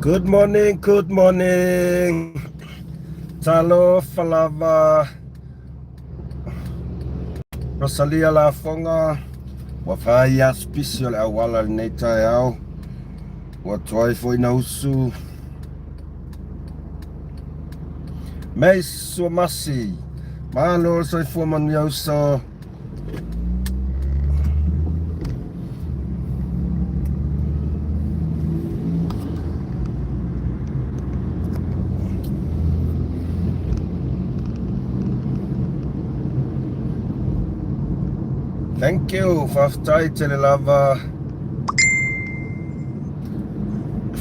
Good morning, good morning. Talofa lava. Rosalia Lafoga, ua fai lava si pisi o le auala i lenei taeao. Ua tuai foi na usu. Mei Suamasi, malo le soifua manuia uso. Thank you, faafetai tele lava.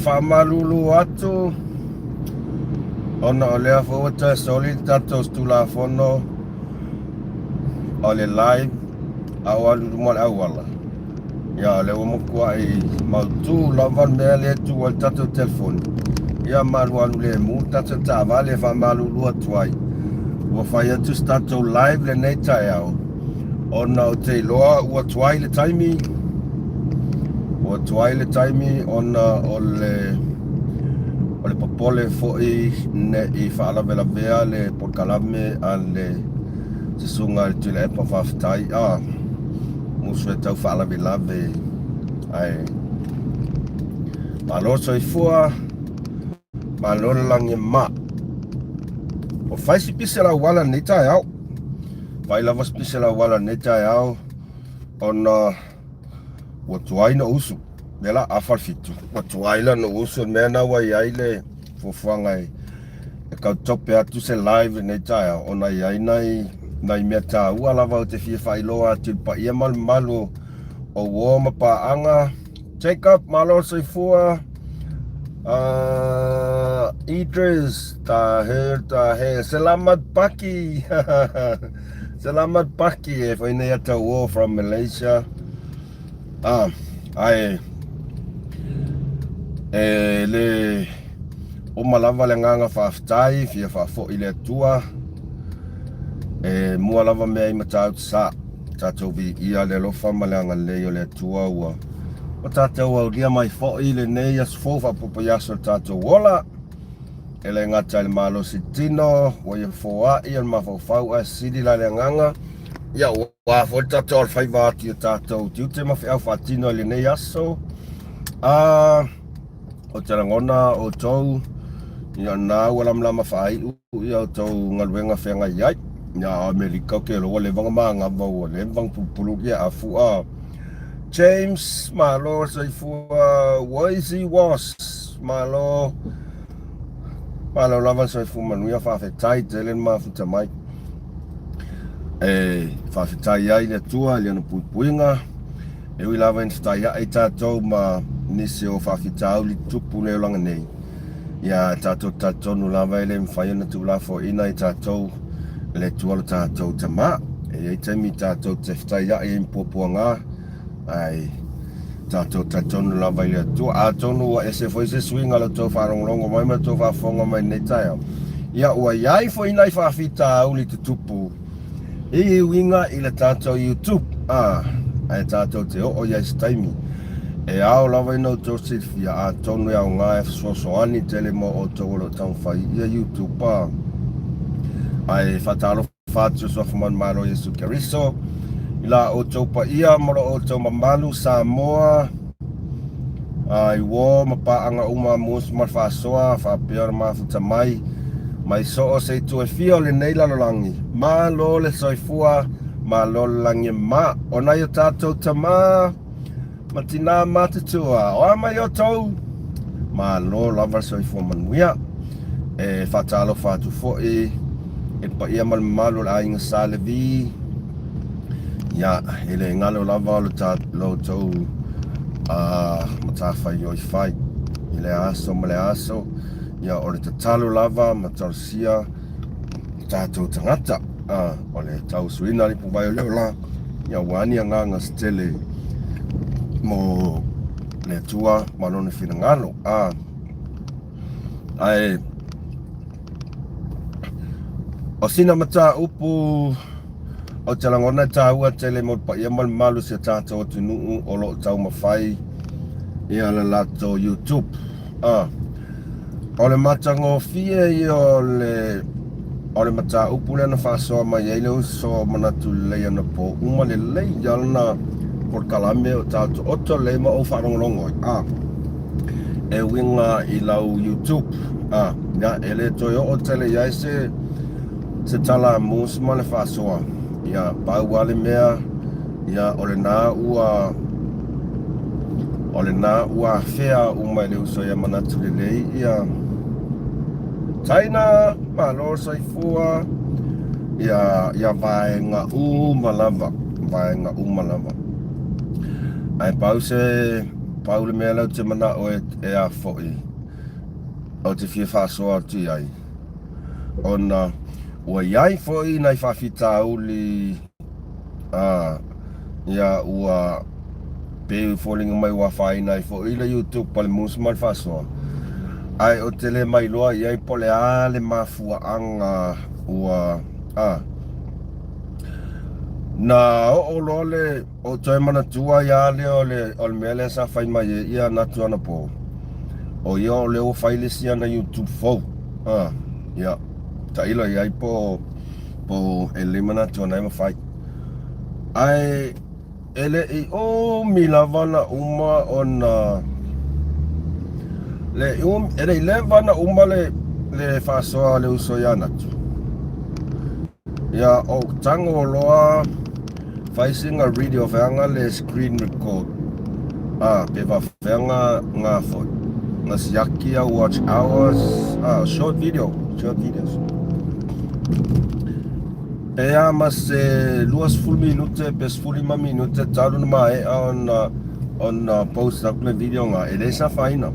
Faamalulu atu ona o lea foi ua toe soli le tatou Tulafono o le live a o alu i luma o le auala. Ia o lea ua matuai mautu lava le mea lea e tu ai le tatou telefoni. Ia ma alualu lemu le tatou taavale e faamalulu atu ai. Ua fai atu se tatou live lenei taeao ona ou te iloa ua tuai le taimi ua tuai le taimi ona o le o le popole foi ne i faalavelavea le polokalame a le susuga i le Tuilaepa faafetai a musu e tau faalavelave ae malo soifua malo le lagi e ma o fai si pisi o le auala lenei taeao fai lava si pisi o le auala lenei taeao ona ua tuai na usu lea la afa le fitu ua tuai la na usu le mea na ua i ai le fuafuaga e e tau tope atu se live lenei taeao ona e i ai nai, nai mea taua lava ou te fia faailoa atu i le paia ma le mamalu o uo ma paaga. Jacob, malo le soifua. Uh, Idris, Tahir, Tahir, selamat pagi. selamat pagi e whai nei ata uo from Malaysia. Ah, ae e le uma lava le agaga faafetai, fia faafoi le Atua. E mua lava mea i Matautu Sa, tatou viia le alofa ma le agalelei o le Atua ua ua tatou aulia mai foi lenei aso fou faaopoopo i aso o le tatou ola. E le gata i le malosi tino, ua ia foai o le mafaufau ae sili la le agaga. Ia ua Ua foi le tatou alofaiva atu i o tatou tiute ma feau faatino i lenei aso. A, o te lagona outou, ia na ua lamalama faaiu ia outou galuega feagai ai. Ia Amerika o ke ua leva na magava ua leva na pulupulu ia afu a. James, malo soifua, Waisi Was, malo, malo lava soifua manuia, faafetai tele le mafuta mai. E faafetai ai le Atua i Lana puipuiga, e ui lava ina fetaiai tatou ma nisi o faafitauli tupu le olaga nei, ia tatou talitonu lava e le mafai ona tuulafoaiina i tatou e le Atua lo tatou Tama. E i ai taimi tatou te fetaiai ai ma puapuaga, ae tatou talitonu lava i le Atua. Atonu ua ese foi se suiga i lo outou faalogologo mai ma lo outou faafofoga mai i lenei taeao, ia ua i ai foi nai faafitauli tutupu i uiga i le tatou YouTube, a, ae tatou te oo i ai se taimi. E ao lava ina outou silafia, atonu e aoga e fesoasoani tele mo outou o lo o taumafai ia YouTube, a, ae faatalofa Fatu Suafa Manumalo Iesu Keriso, i la outou paia ma lo outou mamalu Samoa, a, i uō ma paaga uma musu ma le faasoa faapea ona mafuta mai, mai soo se itu e fia o lenei lalolagi. Malo le soifua, malo le lagi e ma, o nai o tatou tama, Ma tinā matutua, o a mai outou? Malo lava le soifua manuia. E faatalofa atu foi i le paia ma le mamalu o le aiga Sa Levi. Ia, e le galo lava lo outou uh, matafaioi fai i le aso ma le aso. Ia, o le tatalo lava ma talosia tatou tagata a o le tausuina le ipuvai o le ola ia ua ni agaga se tele mo le Atua ma lona finagalo a ae o sina mataupu o te lagona e tāua tele mo le paia ma le mamalu o si o tātou atunuu o lo o taumafai ia le latou YouTube. Ah. O le matagofie ia o le o le mataupu lea na faasoa mai ai le uso manatu lelei anapo uma lelei lava lana polokalame o taotooto lelei ma ou faalogologo ai a e uiga i lau YouTube a ia e le toe oo tele i ai se se tala mus ma le faasoa ia pau lava le mea Ia, o lena ua o lena ua afea uma e le uso ia manatu lelei ia China, malo soifua ia ia vaega uma lava, vaega uma lava. Ae pau se pau le mea lea ou te manao e, e a foi, ou te fia faasoa atu i ai, ona ua i ai foi nai faafitauli A, ia ua pei e foliga mai ua afaina ai foi le YouTube a le Moose ma le Faasoa, ae ou te le mailoa i ai po o le a le mafuaaga ua, a, na oo loa le, ou toe manatua ai lava lea o le, o le mea lea sa fai mai ai ia Natu anapo, o ia o lea ua fai le isi ana YouTube fou, a, ia, tailo i ai po o Po o e lelei manatu ana e mafai. Ae e le i umi lava na uma ona le um, e le i leva na uma le le faasoa a le uso ia Natu. Ia o tago loa fai sina video feaga le screen record. Ah, pe faafeaga ngā foi. Nga siaki au watch hours, ah, short video, short videos. Pe a ma se 20 minute pe 15 minute talu na maea ona ona post aku le video nga e le sa faina.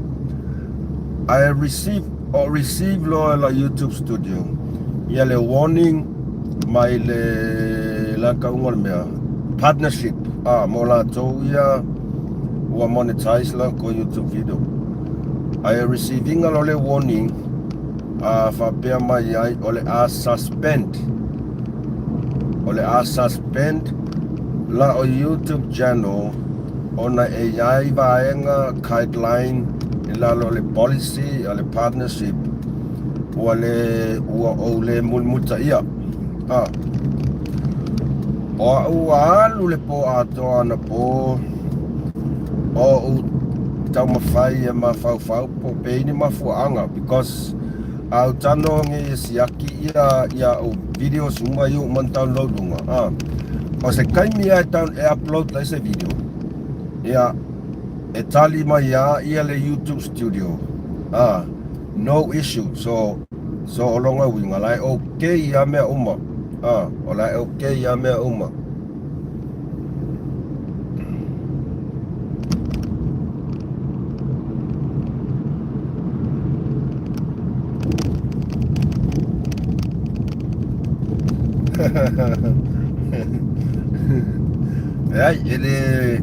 I receive o receive loa la YouTube studio ia le warning mai le la kauga o le mea partnership a mo latou ia ua monetize la ko YouTube video. Ae receive inga lo le warning a faapea mai ai o le a suspend o le a suspend la o YouTube channel ona e iai vaega guideline i lalo o le policy o le partnership ua le ua ou le mulimulitaia. A o a'u ua alu le pō atoa anapo o ou taumafai e mafaufau po o pei ni mafuaaga because a ou tano nei e siaki ia ia a'u videos uma ia ua uma ona download luga a o se taimi a e down e upload ai se video ia e tali mai a ia le YouTube studio a no issue so so o lona uiga la e okay ia mea uma a o la e okay ia mea uma. Leai, e le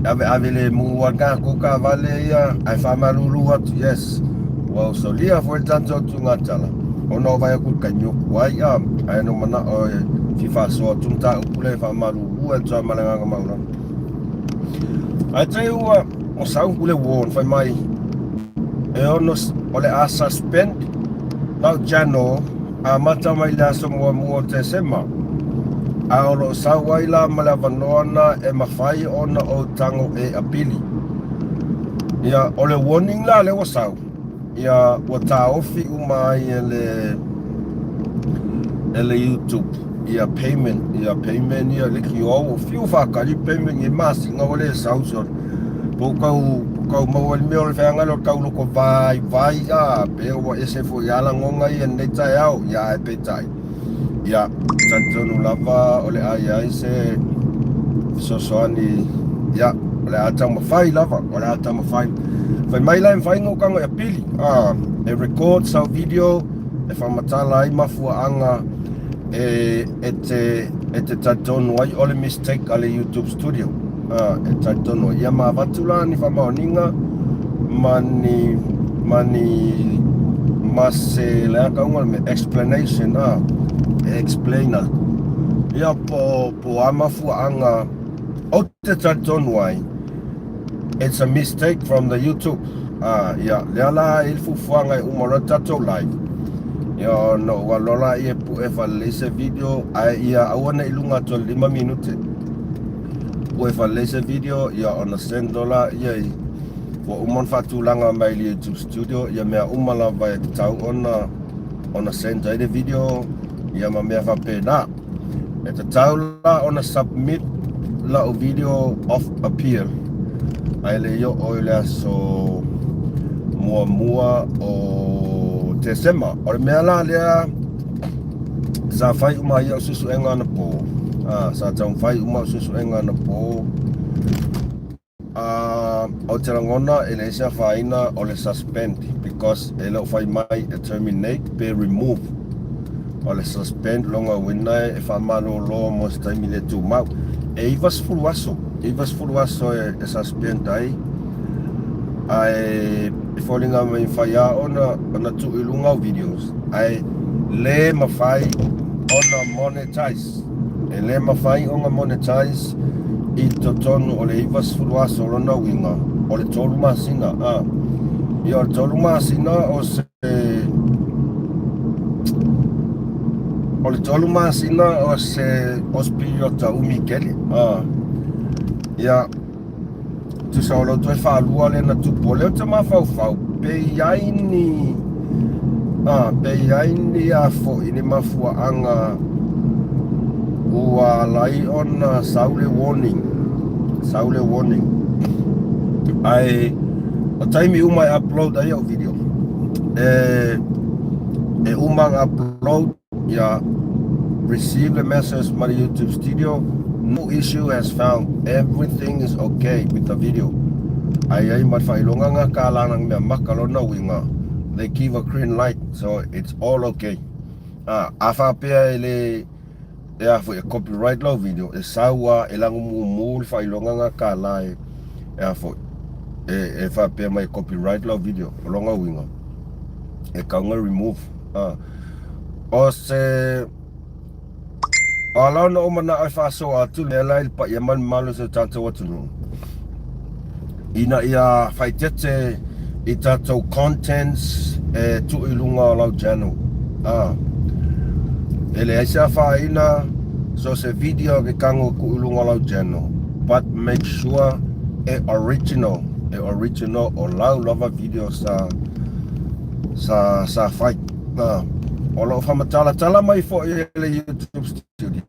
aveave le mu a tatou taavale ia, ae faamalulu atu, yes, ua solia foi le tatou tuugatala, ona o vai atu i le taimi o tuai, a, ae na manao e fia faasoa atu mataupu lea e faamalulu atu lava ma le agaga maualalo. Ae te ua o sau le warn fai mai e ono o le a suspend lau channel amata mai le aso muamua o Tesema, a o lo o sau ai la ma le avanoa na e mafai ona ou tago e apili. Ia, o le warning la lea ua sau, ia ua taofi uma ai e le e le YouTube ia payment, ia payment ia lekiōa ua fiu faatali payment i masina ua le sau sole. Po o tau, tau maua i le mea o le feagai lea o le tau loko vaivai a, pe ua ese foi a lagona ia i lenei taeao, ia ae peitai, ia, talitonu lava o le a i ai se fesoasoani, ia, o le a taumafai lava, o le a taumafai. Fai mai la e mafai ona ou tago e apili, a, e record sau video e faamatala ai mafuaaga e, e te, e te talitonu ai o le mistake a le YouTube studio. A, e talitonu ai. Ia ma avatu la ni faamaoniga ma ni, ma ni, ma se le a kauga le mea, explanation, a, e explain atu. Ia po, po a mafuaaga ou te talitonu ai, it's a mistake from the YouTube. A, ia, lea la e i ai le fuafuaga e uma loa le tatou live, ia ona ou alu loa lea e pue faalelei se video, ae ia aua ne i luga atu o le 5 minute. Pue faalelei se video, ia ona send loa lea i ua uma ona faatulaga mai i le YouTube studio ia mea uma lava e tatau ona ona send ai le video ia ma mea faapena. E tatau la ona submit lau video of appeal ae le i oo i le aso muamua o Tesema. O le mea la lea sa fai uma ai au suesuega anapo, sa taumafai uma au suesuega anapo. Ou te lagona e leai se afaina o le suspend because e le o fai mai e terminate pe remove. O le suspend lona uiga e faamalolo mo se taimi le tumau. E 90 aso, 90 aso e suspend ai ae e foliga mai e mafai lava ona ona tuu i luga au videos ae le mafai ona monetize. E le mafai ona monetize i totonu o le 90 aso lona uiga o le 3 masina a. Ia o le 3 masina o se o le 3 masina o se o se piriota umi tele a. Ia Tusa o lou toe faalua lea na tupu, o lea ou te mafaufau, pe i ai ni, a, pe i ai ni a foi ni mafuaaga ua ala ai ona sau le warning, sau le warning. Ae o taimi uma e upload ai au video, e, e uma ona upload, Ia receive the message mai le YouTube studio, no issue has found, everything is ok with the video. Ae i ai ma le faailoga nga ka lana mea maka lona uiga, they give a green light, so it's all ok. A, a faapea e le e a foi e copyright lau video, e sau a e lago mumu le faailoga nga ka la e e a foi e e faapea mai e copyright lau video, o lona uiga e tau na remove. A. O se ala ona ou manaʻo e faasoa atu lea la i le paia ma le mamalu o si o tatou atunuu, ina ia faaeteete i tatou contents e tuu i luga o lau channel. A, e leai se afaina so se video ke kago e tuu i luga o lau channel, but make sure e original, e original o lau lava video sa sa sa fai. Na, o lo o faamatalatala mai foi e le YouTube studio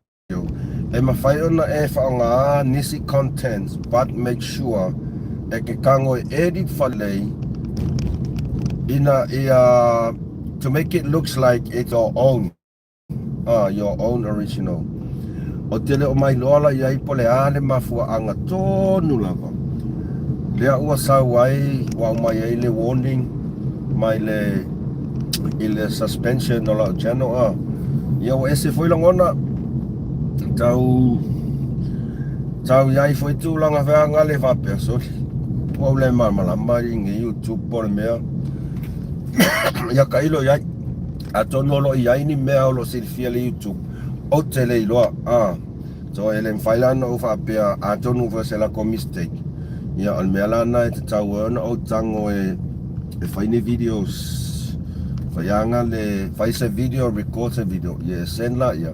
e mafai ona e faaaoga nisi contents but make sure e ke kago e edit faalelei ina ia to make it looks like it's your own. Ah, your own original. O te le o mailoa la i ai po le a le mafuaaga tonu lava. Lea ua sau ai, ua aumai ai le warning mai le i le suspension o lau channel ah. Ia ua ese foi lagona tau tau i ai foi tulaga feaga le faapea soli. Ua ou le malamalama i ni YouTube po o le mea. Ia tailo i ai. Atonu o lo o i ai ni mea o lo o silafia e le YouTube, ou te le iloa. A, so e le mafai la ona ou faapea, atonu foi o se latou mistake. Ia, o le mea la lena e tatau ai ona ou tago e, e fai ni videos, fai aga le, fai se video, record se video, ia e send laia.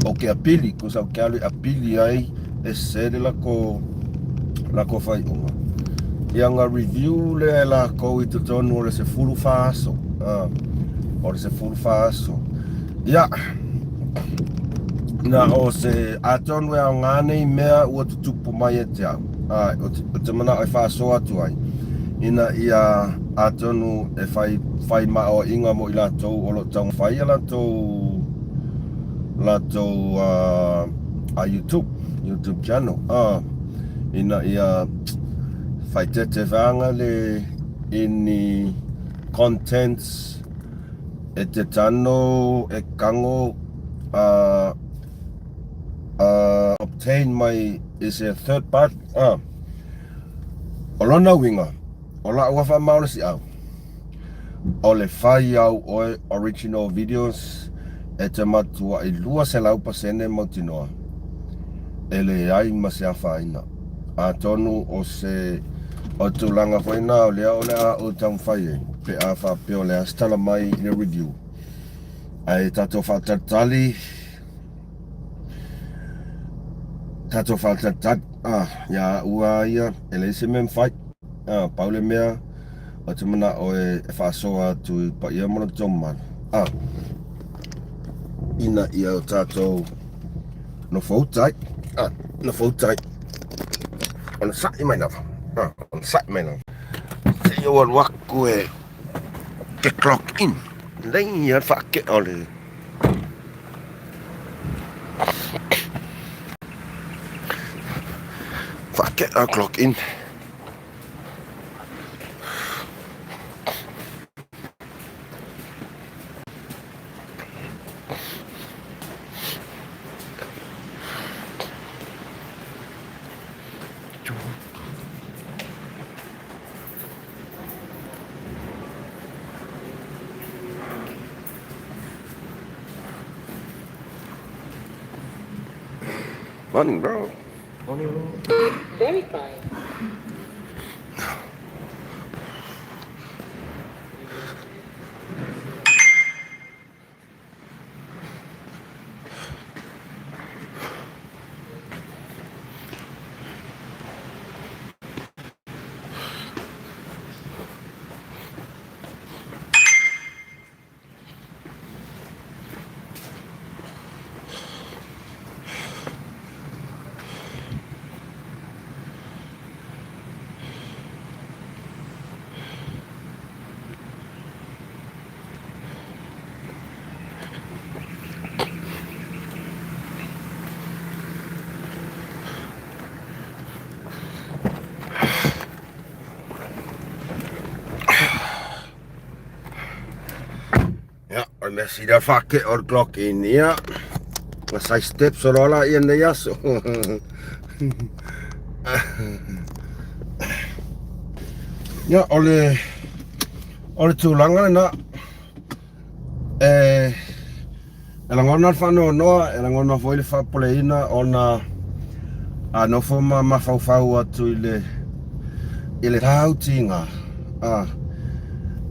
Ou te apili, tusa ou te alu e apili ai e sese le latou, latou faaiuga. Ia ona review lea e latou i totonu o le 14 aso. A, o le 14 aso. Ia, na o se, atonu e aoga nei mea ua tutupu mai e te au. A, o te, o te manao e faasoa atu ai, ina ia atonu e whai, whai maaoaiga mo i latou o lo o taumafai a latou latou a YouTube, YouTube channel, a, ina ia faaeteete feaga le i ni contents e te tano e kago a, a obtain mai i se third party, a. O lona uiga, o la'u lava faamalosi-au, O le fai au oe original videos e te matuai 200% mautinoa e leai ma se afaina. Atonu o se O le tulaga foi lena o lea o le a ou taumafai ai pe a faapea o le a se tala mai i le review. Ae tatou faatalitali, tatou faatalitali, ah, ia au lava ia, e leai se mea e mafai. Ah, pau le mea, ou te manao e faasoa atu i paia ma lo outou mamalu, ah, ina ia o tatou nofouta ai, ah, nofouta ai. Onosai mai lava, ah, onosai mai lava. Se i ou alu aku e te clock in. Lei ia le faakea o le faakea clock in. Morning, bro. Morning, bro. Verify. Ia, o le mea sili lava faakea o le clock in, ia. Ma sai steps o loa la ia nei aso. Ia, o le, o le tulaga lena. E, e lagona le faanoanoa, e lagona foi le faapopoleina ona a nofo ma mafaufau atu i le i le tautiga, a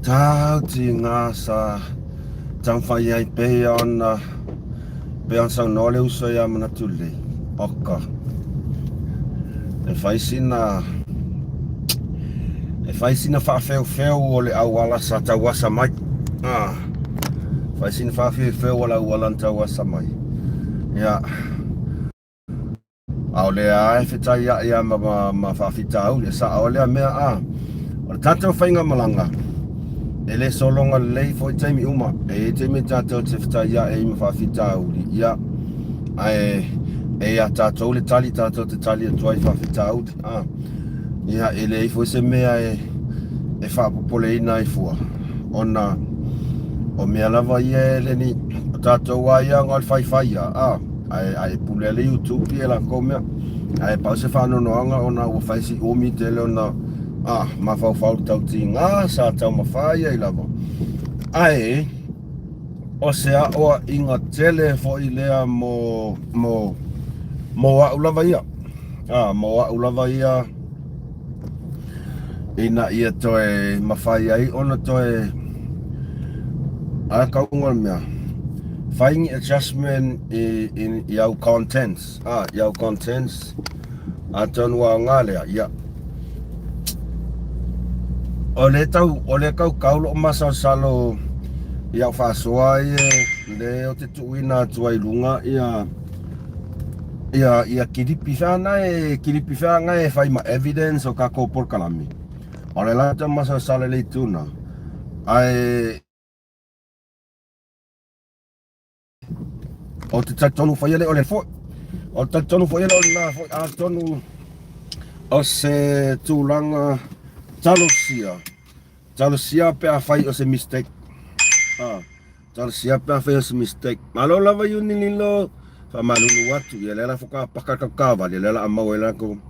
tautiga sa taumafai ai pei ona pei ona saunoa le uso ia Manatu Lelei, oka, e fai sina e fai sina faafeufeu o le auala sa tauasa mai. Ah, fai sina faafeufeu o le auala na tauasa mai. Ia, a o lea lava e fetaiai lava ma, ma, ma faafitauli, e sao lea mea, a. O le tatou faigamalaga, e le sologa lelei foi taimi uma. E i ai taimi tatou te fetaiai ai ma faafitauli, ia, ae e ia tatou le tali tatou te tali atu ai i faafitauli, a. Ia, e leai foi se mea e, e faapopoleina ai fua, ona o mea lava ia e le ni, o tatou lava ia ona o le faifai ia, a, ae, ae pule le YouTube ia latou mea. Ae pau se faanoanoaga ona ua fai si umi tele ona, a, mafaufau i le tautiga sa taumafai ai lava. Ae, o se aoaiga tele foi lea mo, mo, mo au lava ia. A, mo au lava ia ina ia toe mafai ai ona toe a kauga o le mea fai ni adjustment i, i, i au contents a, i au contents atonu ua aoga lea ia o le tau o le kaukau loo masalosalo i au faasoa ia le o te tuuina atu ai luga ia ia ia kilipi fea na e kilipi fea na e fai ma evidence o kakou polokalame. O le la tau masalosalo i le itu na. Ae o te talitonu foi e le o le foi. O te talitonu foi e le o lena foi atonu o se tulaga talosia. Talosia pe afai o se mistake. Ah. Talosia pe afai o se mistake. Malo lava Iuni Lilo. Faamalulu atu ia lea la faatoa paka le taavale lea la a maua ai latou.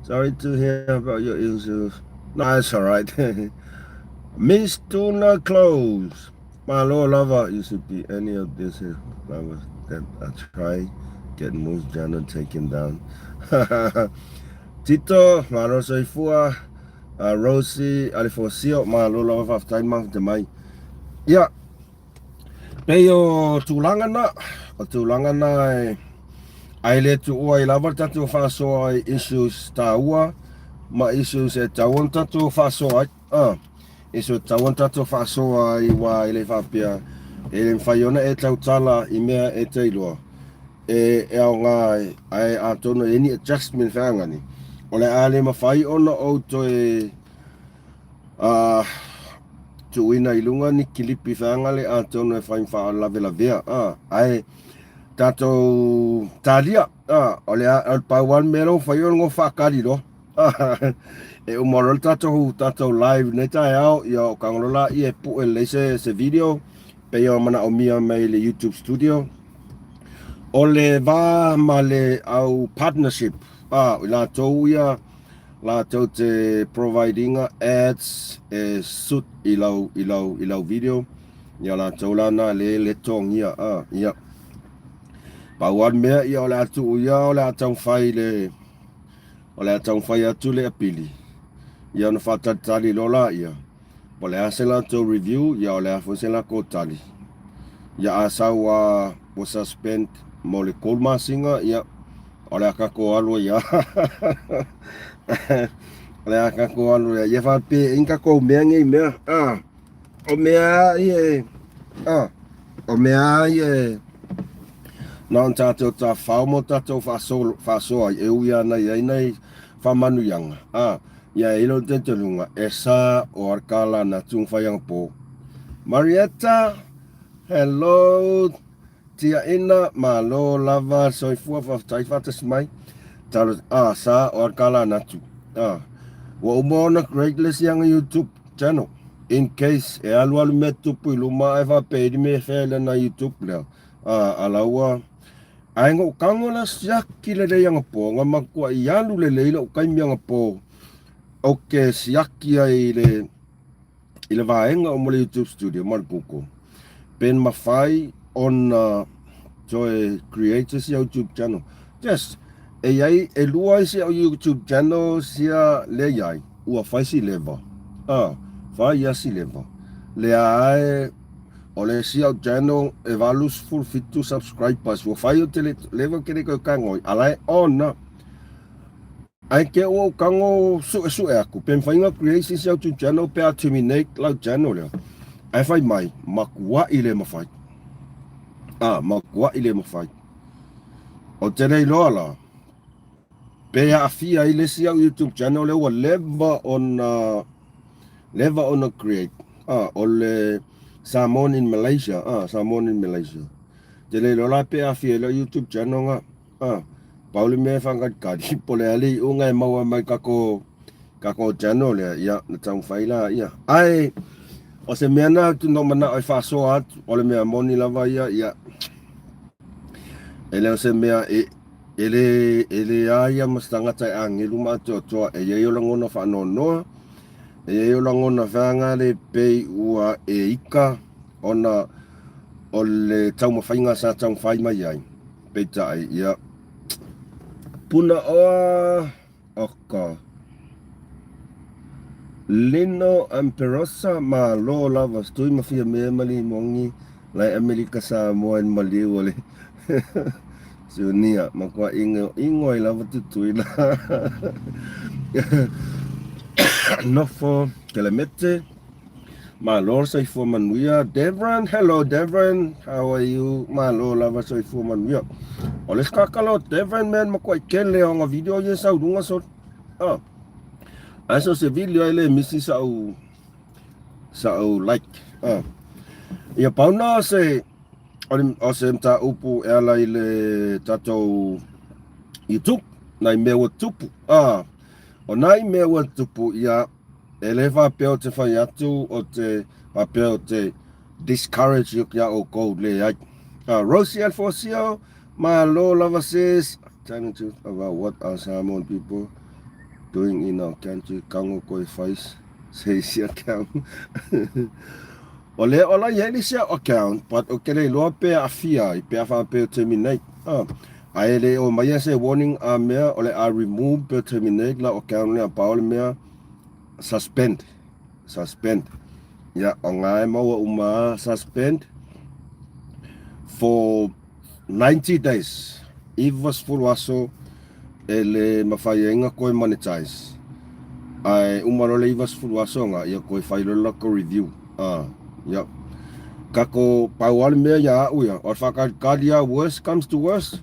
Sorry to hear about your issues. No, it's alright. Miss Tuna Close. Malo lava you should be any of this is flowers that I try get Moose Jana taken down. Tito, malo soifua. Rosie Alefosio, malo lava faafetai le mafuta mai. Ia, pei o tulaga na, o tulaga na e ae le tuua ai lava le tatou faasoa i issues taua ma issues e tatau ona tatou faasoa ai. Ah, issues e tatau ona tatou faasoa ai aua e le faapea e le mafai ona e tautala i mea e te iloa e aoga ai, ae atonu e i ai ni adjustment feagani, o le a le mafai ona ou toe tuuina i luga ni kilipi feagale atonu e fai ma faalavelavea, ae tatou talia, o le a, o le pau lava le mea la ua fai o le nofo faatali loa. E uma loa le tatou tatou live nei taeao, ia o tago loa laia e pue lelei se se video pei ona manaomia mai le YouTube studio. O le va ma le au partnership, a, o i latou ia latou te provide ina ads e suit i lau i lau i lau video, ia latou la na le le togia, a, ia. Pau lava le mea ia o le a tuu ia o le a taumafai le o le a taumafai atu le apili, ia ona faatalitali loa laia. Po o le a se latou review, ia o le a foi se latou tali. Ia a sau a ua suspend mo le 3 masina, ia o le a tatou alu ai lava. O le a tatou alu ai. Ia faapea i tatou mea nei mea. Ah, o mea ia e ah, o mea ia e na ona tatou tafao ma tatou faasoa ai e ui ana i ai nai faamanuiaga. Ah, Ia e i lou talitonuga, e sa o Arkala na Tungfai anapo. Marietta, hello, Tiaina, malo lava, soifua, faafetai faatasi mai. Talo, ah, sa o Arkala na tu. Ah, ua uma ona create le isi aga YouTube channel. In case e alualu mea tupu i luma ae faapea i le mea e fea i lana YouTube lea. Ah, ala ua Ae na ou tago la siaki lelei anapo, na matuai alu lelei lou taimi anapo ou te siaki ai i le i le vaega uma o le YouTube studio ma le Google pe mafai ona toe create se isi YouTube channel. Yes, e iai e lua isi au YouTube channel sia lea iai ua fai si leva. Ah, fai ia si leva. Lea ae O le isi au channel e 87 subscribers ua fai o te le leva ke le koe kangoi ala e ona ai ke ua ou kango sue sue aku pe mawhai nga create isi au tu channel pe a terminate lau channel lea ai fai mai makua'i le mawhai a makua'i le mawhai o te le iloa la Pe aafia ai le isi au YouTube channel lea ua leva ona leva ona create ah, o le Samoan in Malaysia ah, Samoan in Malaysia. Te le iloa la pe aafia ai lau YouTube channel nga ah, pau le mea e whakatikati po le a le iuga e maua mai kako kako channel lea ia na taumafai la ia. Ae o se mea na tu no manao e whaasoa atu o le mea moni lava ia ia e le o se mea e E le, e le a ia ma se tagata e agelu ma atoatoa, e i ai o lagona faanoanoa, e i ai o lagona feagale pei ua e ika ona o le taumafaiga sa taumafai mai ai. Peitai, ia, puna oa, oka. Lino Amperosa, malo lava, stui ma fia mea ma limogi, lai Amerika Samoa in maliu o le Siunia, matua ingo, ingo ai lava Tutuila. Nofo Kelemete, malo soifua manuia. Devron, hello Devron, how are you? Malo lava soifua manuia. O le skakala o Devron man, matua i kele o nga video ia sau lunga so. Ah. Ae so se video ai le misi sa'u sa'u like. Ah. Ia pau na se o le o se mataupu e ala i le tatou YouTube nai mea ua tupu. Ah. O nai mea ua tupu ia e le faapea o te fai atu o te faapea o te discourage ia oukou leai. Ah, Rosie Alfosio, malo lava sis. Telling truth about what our Samoan people doing in our country, kango koe fais se isi account. O lea o la i ai le isi au account, but o ke le iloa pe aafia ai, pe a faapea o terminate. Ah, ae le o maia se warning a mea o le a remove pe terminate lau account lea, pau le mea. suspend, suspend. Ia, o ngā e maua uma suspend for 90 days, 90 aso e le mawhai ai nga koe monetize. Ae uma loa le 90 aso nga, ia koe whai loa la ko review. Ah, ia. Kako pau a le mea ia au ia, o le whakalikali a worst comes to worst,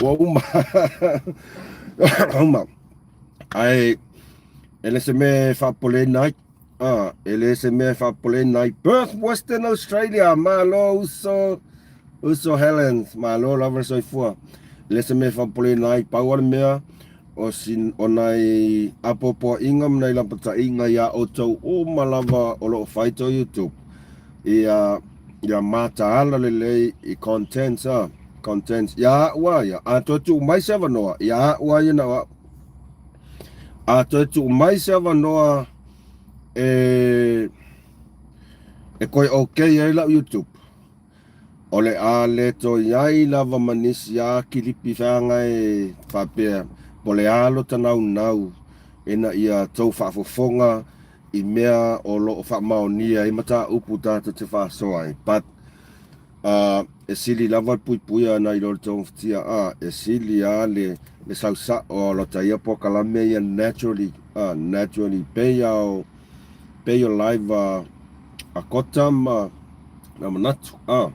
ua uma. Uma. Ae, e le se mea e whaapoleina ai. Ah, e le se mea e whaapoleina ai. Perth, Western Australia, malo uso, uso Helens, malo lava le soifua. E le se mea e whaapoleina ai, pau a le mea, o, sin, o nai apoapoaiga ma nai lapataiga iā outou uma lava o lo o fai tou YouTube. Ia, ia mataala lelei i contents, ah, contents. Ia au a ia, a toe tuu mai se avanoa, ia au a ia na o au. A toe tuu mai se avanoa e, e koe okay ai lau YouTube. O le a le toe i ai lava ma nisi a kilipi feaga e faapea po le a lo tanaunau ina ia tou faafofoga i mea o lo o faamaonia ai mataupu tatou te faasoa ai. But uh, e sili lava le puipuia nai lo le togafitia a e sili a le le sausa'o o lota ia polokalame ia naturally a naturally pei a o pei o live a a kota ma na manatu a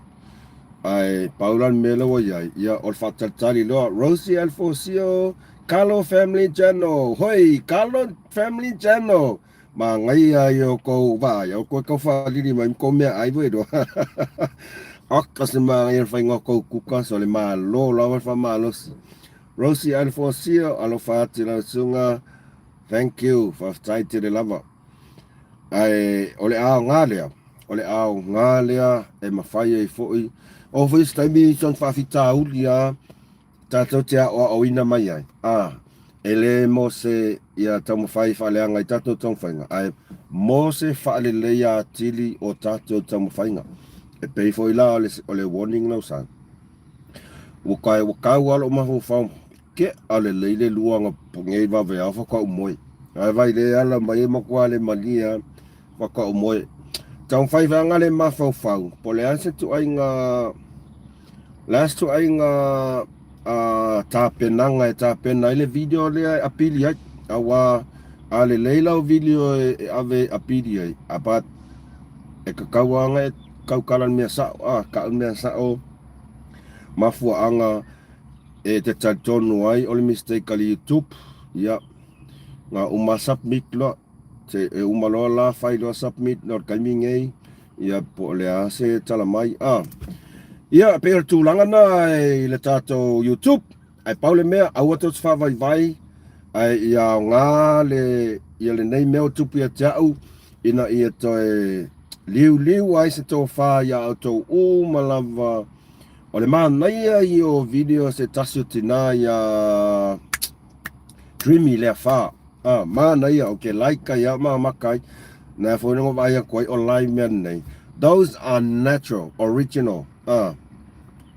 ae pau la le mea lea ua i ai ia o le faatalitali loa Rosie Alfosio Carlo Family Channel hoi Carlo Family Channel Manaia ia o kou vaai, o koe kau whaalili mai ma kou mea ai voi roa. Oka se manaia le whainga o kou kuka, so le malo lava le whamalosi. Rosie Alfosio, alofa atu lau susuga, thank you, faafetai tele lava. Ae o le aoga lea, o le aoga lea e mafai ai foi, oo foi se taimi soona faafitauli lava, tatou te aoaoina mai ai, ā, e le mo se ia taumafai faaleaga i tatou taumafaiga, ae mo se faaleleia atili o tatou taumafaiga. E pei foi la o le, o le warning lau sa. Ua kai, ua kau lava lou mafaufau, ke'a lelei le lua nei vaveao faatoa ou moe. Ae vai le ala mai e matua le malie lava faatoa ou moe. Taumafai vaega le mafaufau, po o le a se ituaiga Le a se ituaiga tapenaga e tapena ai le video lea e apili ai, aua a lelei lau video e ave e apili ai, a but e kakau lava ona e kaukala i le mea sao, a kau le mea sao, mafuaaga e te talitonu ai o le mistake a le YouTube, ia, na uma submit loa. Se e uma loa la fai loa submit loa le taimi nei ia po o le a se tala mai a. Ia pei o le tulaga na i le tatou YouTube ae pau le mea aua tou te faavaivai ae ia aoga le ia lenei mea o tupu ia te au ina ia toe liuliu ai se tofa ia outou uma lava o le manaia ia o video se tasi o tina ia Dreamy lea fa. Ah, manaia, o ke like ai a ma maka ai. Na foi no vaai aku ai o live mea nei. Those are natural, original. Ah,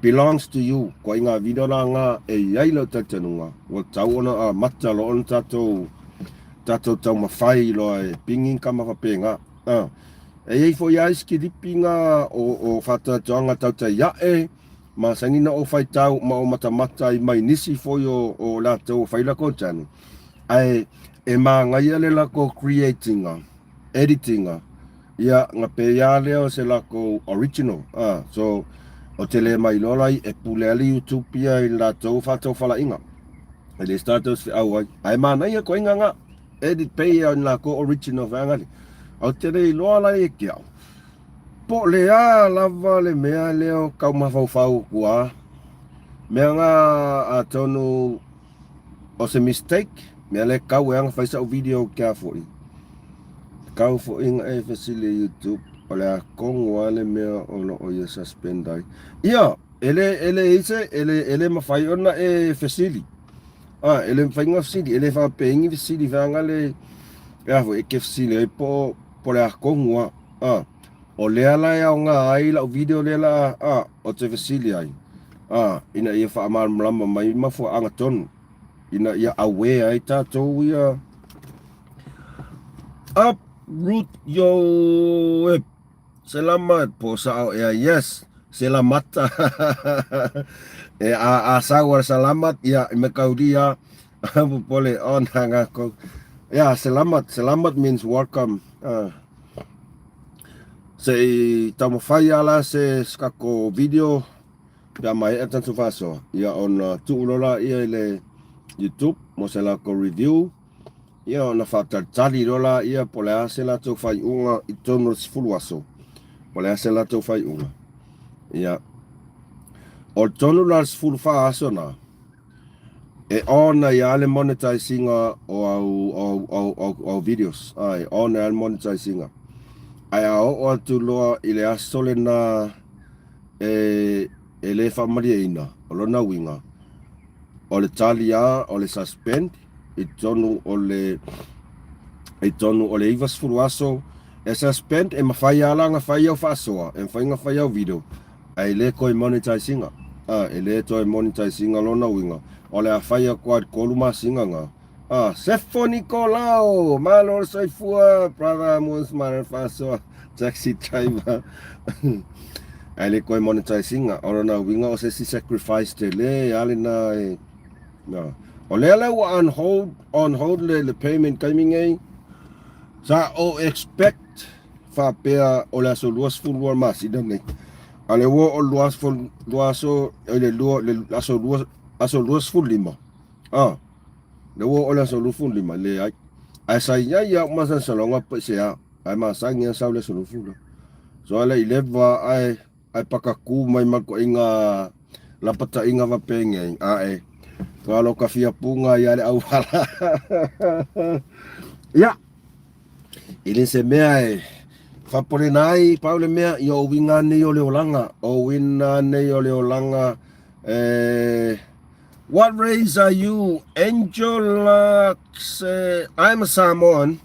belongs to you. Ko ai ngā video la ngā e i ai lau talitonuga. Ua tau ona a mata loa ona tatou tatou taumafai loa e pingi kama faapena. Ah, e i ai foi lava isi kilipi ngā o, o whātuatuanga tautai ae, Masani na o faitau ma o matamata i mai nisi foi o, o latou o fai lako channel. Ae e māngaia le lako creatinga, editinga, ia nga peia lea o se lako original. Ah, so o te le mai loa lai e pule a le YouTube ia i latou whātaufalaiga. E le se tatou se feau ai. Ae mānaia koe nga nga edit peia i lako original whaangali. Au te le iloa lai e ke au. Po o le a lava le mea lea o kau mafaufau aku a mea nga atonu o se mistake mea le kau e anga fai sa'u video kia fo'i kau fo'i nga e fesili i YouTube o le a kongo a le mea o lo o ia suspend ai ia e le e le ise e le e le mafai ona e fesili a e le mafai nga fesili e le faapeingi fesili feaga le e a fo'i e ke fesili ai po po le a kongo a A, o lea la e aoga ai lau video lea la a, o te fesili ai, a, ina ia faamalamalama mai mafuaaga tonu, ina ia aware ai tatou ia, up Ruth Yoep? Selamat po sao ea yes selamata e a a sau selamat ia me kaudia popole ona ngako ya selamat selamat means welcome uh, se i taumafai ala se kako video pe a maea tatou faasoa ia ona tuu loa laia i le YouTube mo se latou review Ia ona faatalitali loa laia po o le a se latou faaiuga i totonu o le 10 aso, po o le a se latou faaiuga. Ia, o le tonu la le 14 aso na, e on ai lava le monetize-ina o au, au, au, au, au videos. A, e on ai lava le monetize-ina. Ae a oo atu loa i le aso lena e, e le faamalieina, o lona uiga, o le tali lava o le suspend i totonu o le i totonu o le 90 aso e suspend e mafai lava la ona fai au faasoa e mafai ona fai au video ae le toe monetize ina a e le toe monetize ina lona uiga o le a fai atu lava i le 3 masina na a Sefo Nikolao malo le soifua brother Amos malo le faasoa taxi driver ae le toe monetize ina o lona uiga o se isi sacrifice tele lava lena e Na. O lea la ua on hold, on hold le, le payment taimi nei. Sa o expect faapea o le aso 22 masina nei. A le ua o le 20, aso, le lua, le aso 2, aso 25. Ah, le ua o le aso 25, leai. Ae sa i ai au masalosaloga pe se a. Ae masani a sau le aso 20. So ale i leva ae Ae pakakū mai ma koʻiga lapataʻiga vapenei, ae toalo ka fia puga ia le auala. Ia, i le se mea e faapopoleina ai, pau le mea, ia o uiga nei o le olaga, o uiga nei o le olaga e... What race are you? Angel I'm a Samoan.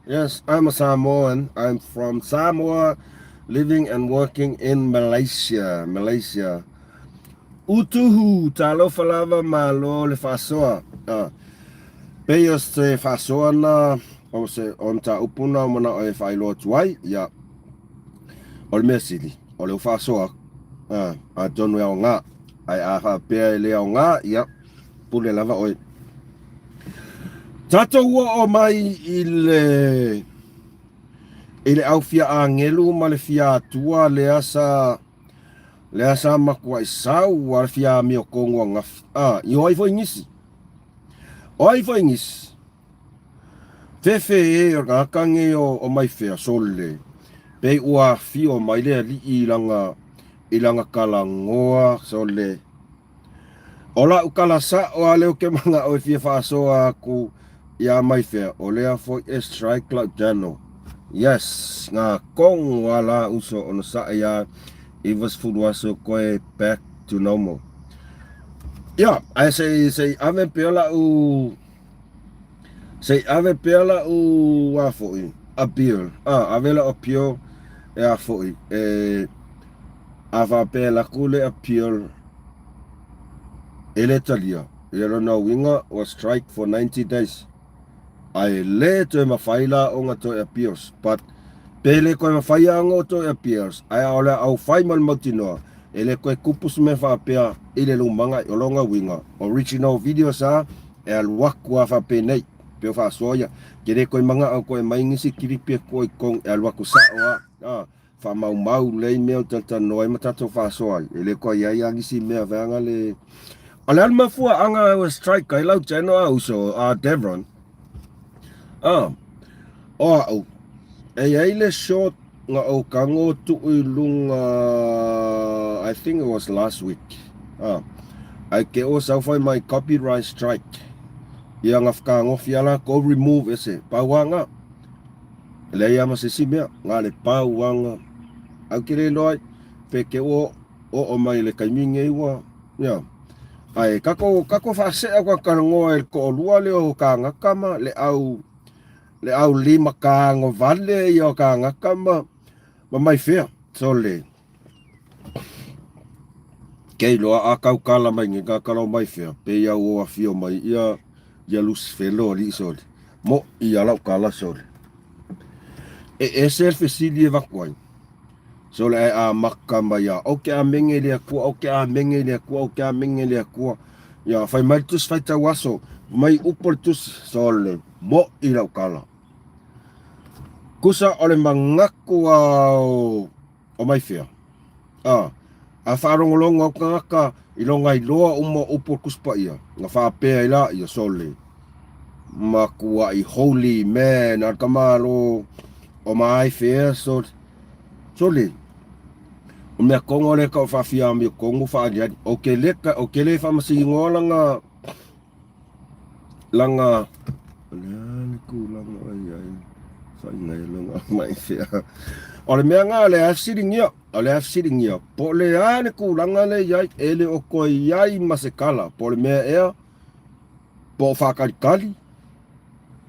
Yes, I'm a Samoan. I'm from Samoa, living and working in Malaysia. Malaysia. Utuhu, talofa lava malo le faasoa. Ah. Pei o se faasoa na o se o mataupu na o manao e faailoa atu ai, ia, o le mea sili, o le faasoa, ah, atonu e aoga, ae a faapea e le aoga, ia, pule lava oe. Tatou oo mai i le i le au fia agelu ma le fia atua lea sa lea sa matuai sau a le fia amiotogu ananafi. A, i o ai foi nisi. O ai foi nisi. Fefe e o le tagata nei o, o Maifea, sole, pei ua afio mai le alii i lana, i lana talanoa, sole. O la'u tala sa'o a lea ou te mana'o e fia faasoa atu iā Maifea, o lea foi e strike la'u channel. Yes, ngā tonu a la uso ona sa'i a 90 aso koe back to normal. Ia, ae se i, se i ave pea la'u, se i ave pea la'u a foi, appeal. Ah, ave la'u appeal e a foi, e A faapea e lako le appeal e le talia, ia lona uiga ua strike for 90 days. Ae le toe mafai la ona toe appeals. But pe le toe mafai a ona toe appeals, ae a o le au fai ma le mautinoa, e le toe tupu se mea faapea i le lumaga o lona uiga, original videos a e alu atu a faapenei, pe o faasoa ia, ke le toe manao koe mai nisi kilipi e koe i totonu e alu atu sao a, a. Faamaumau lelei mea o talatalanoa ai ma tatou faasoa ai. E le koa i ai a nisi mea veanga le... O le a le mafuaaga ua strike ai lau channel a uso a Devron? Ah, o a'u, e i ai le short na ou tago tuu i luga I think it was last week. Ah, ae ke o sau fai mai copyright strike. Ia na whakagofi ala ko remove ese. Pau anga. E leai lava ma se isi mea, na le pau anga au ke le iloa ai, pe ke o oo mai le taimi nei ua, ia. Ae kako, kako faasea ka talanoa i le toalua lea o kānaka ma le au, le au lima kago vale ia o kānaka ma, ma mai fea. Sole. Ke iloa a kaukala mai nei kakala o mai fea, pe ia ua afio mai ia, ia Lusifelo alii sole. Moʻi a lau kala sole. E ese le fesili e avatu ai. Sole ae amata mai a ou te amene i le Atua, ou te amene i le Atua, ou te amene i le Atua. Ia, fai mai le tusi faitau aso, mai upu o le tusi, sole, mo'i lau tala. Kusa o le manatu a o, o Maifea. A, a faalogologo au tagata i lona iloa uma o upu o le Tusi Paia, na faapea ai laia, sole, matuai holy man a le tamalo o Maifea, sole, sole, o mea tonu lea e tau faafiamio tonu faaaliali. Ou te le, ou te le faamasinoa lana, lana, o le a le tulaga o i ai, faiga e lona Maifea. O le mea lena o lea e fesiligia, o lea e fesiligia, po o le a le tulaga lea e i ai, e le o toe i ai ma se tala, po o le mea ea, po o faatalitali,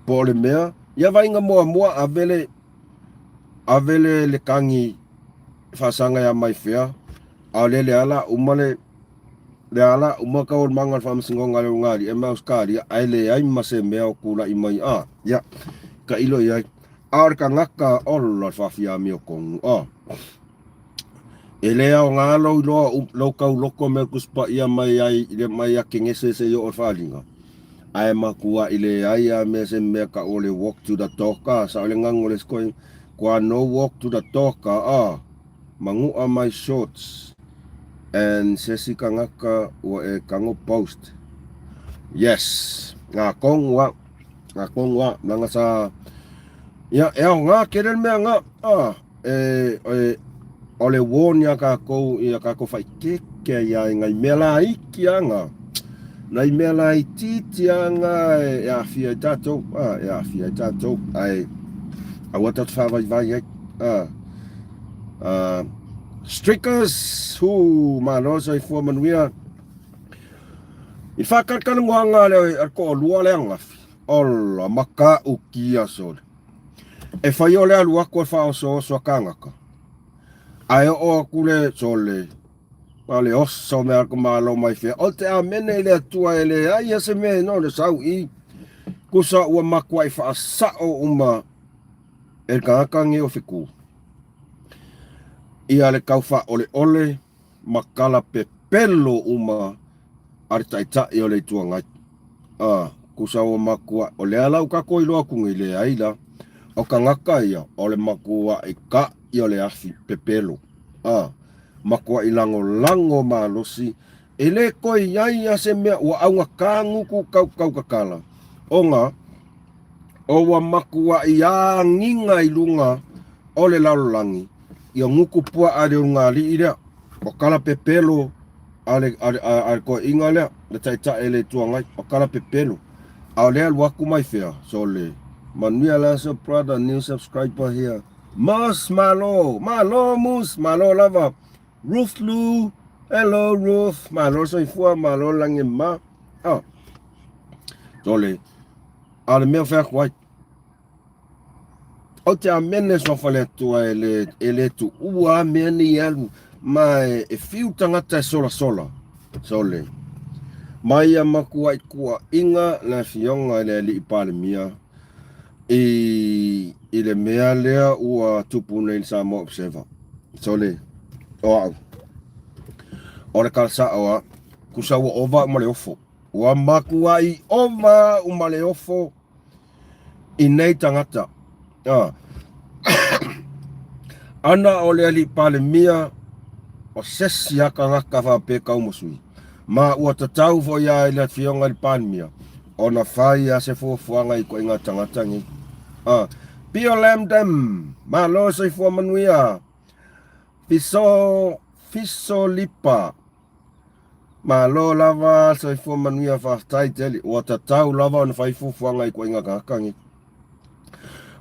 po o le mea, ia vaaiga muamua ave le, ave le, le tagi faasaga ia Maifea, a o lea le ala uma le, le ala uma taualumaga o le faamasinoga a le Ulugalii ma Ausetalia, ae leai ma se mea o tulai mai, a, ia, tailo i ai. A o le tagata, ola le faafiamio tonu, a. E le aoga lou iloa, lou tauloto mea Tusi Paia mai ai i le mai a Kenese seia oo i le faaaliga, ae matuai leai a mea se mea tau o le walk to the talk, a, sao le ganu o le isi koe, kua no walk to the talk, a, manu'a my shorts and se isi tagata ua e tago post. Yes, nga tonu a, nga tonu a, leaga sa, ia, e aoga tele le mea nga, a. E, e, o le warn iā kākou ia kākou whaikeke ai ai ngai mea laiti a ngā. Nai mea laitiiti a ngā e, e āwhia i tātou, a, e āwhia i tātou, ai, aua tātou whāwaiwai ai, a. A, Streakers, hū, mālo soifua manuia. I whākalikalangoanga le, a le to'alua le angafi, ola, maka'u kia sole. E whai o le alu aku e whaosooso a kāngaka. Ae oo aku le sole, ma le oso mea ka malo mai fea. O te amene i le Atua e leai a se mea no le sau i. Kusa ua makuaʻi whaasao uma e le kangaka nge o fiku. Ia le kau whaoleole ma kala pepelo uma a le Taitai o le Itu Agai. A, kusa ua makua, o le ala u kākou iloa aku nei, leai la. O kangaka ia, o le makuaʻi kaʻi o le afi pepelo. A, makuaʻi lagolago malosi, e le koe iai a se mea ua augata guku kau kaukakala, ona o ua makuaʻi agiga i luga o le lalolagi, ia guku puaʻa le ulugalii lea, o kala pepelo a le, a le, a, a le toeaiga lea, le taitai le Itu Agai, o kala pepelo. A o lea alu aku mai fea, sole, manuia le aso brother, new subscriber here. Mus, malo, malo Mus, malo lava. Ruth Lu, hello Ruth, malo soifua, malo lagi ma. Ah, sole, a o le mea o fai atu ai, Ou te amene suafa le Atua e le, e le tuua a mea nei e alu, ma e, e fiu tagata e solasola. Sole. Mai ia makuaʻi kuaʻiga le afioga i le Alii Palemia i, i le mea lea ua tupu nei i le Samoa Observer. Sole. O au. O le tala sa'o a, kusa ua ova ma le ofo. Ua makuaʻi ova au ma le ofo i nei tagata. A. Ana o le alii Palemia o sesi a tagata faapea kaumasui. Ma ua tatau foi a i le afioga i le Palemia ona fai a se fuafuaga i koiga tagata nei. A. Pio Lam Dam, malo soifua manuia. Fiso, Fiso Lipa, Malo lava soifua manuia faafetai tele ua tatau lava ona fai fuafuaga i koiga tagata nei.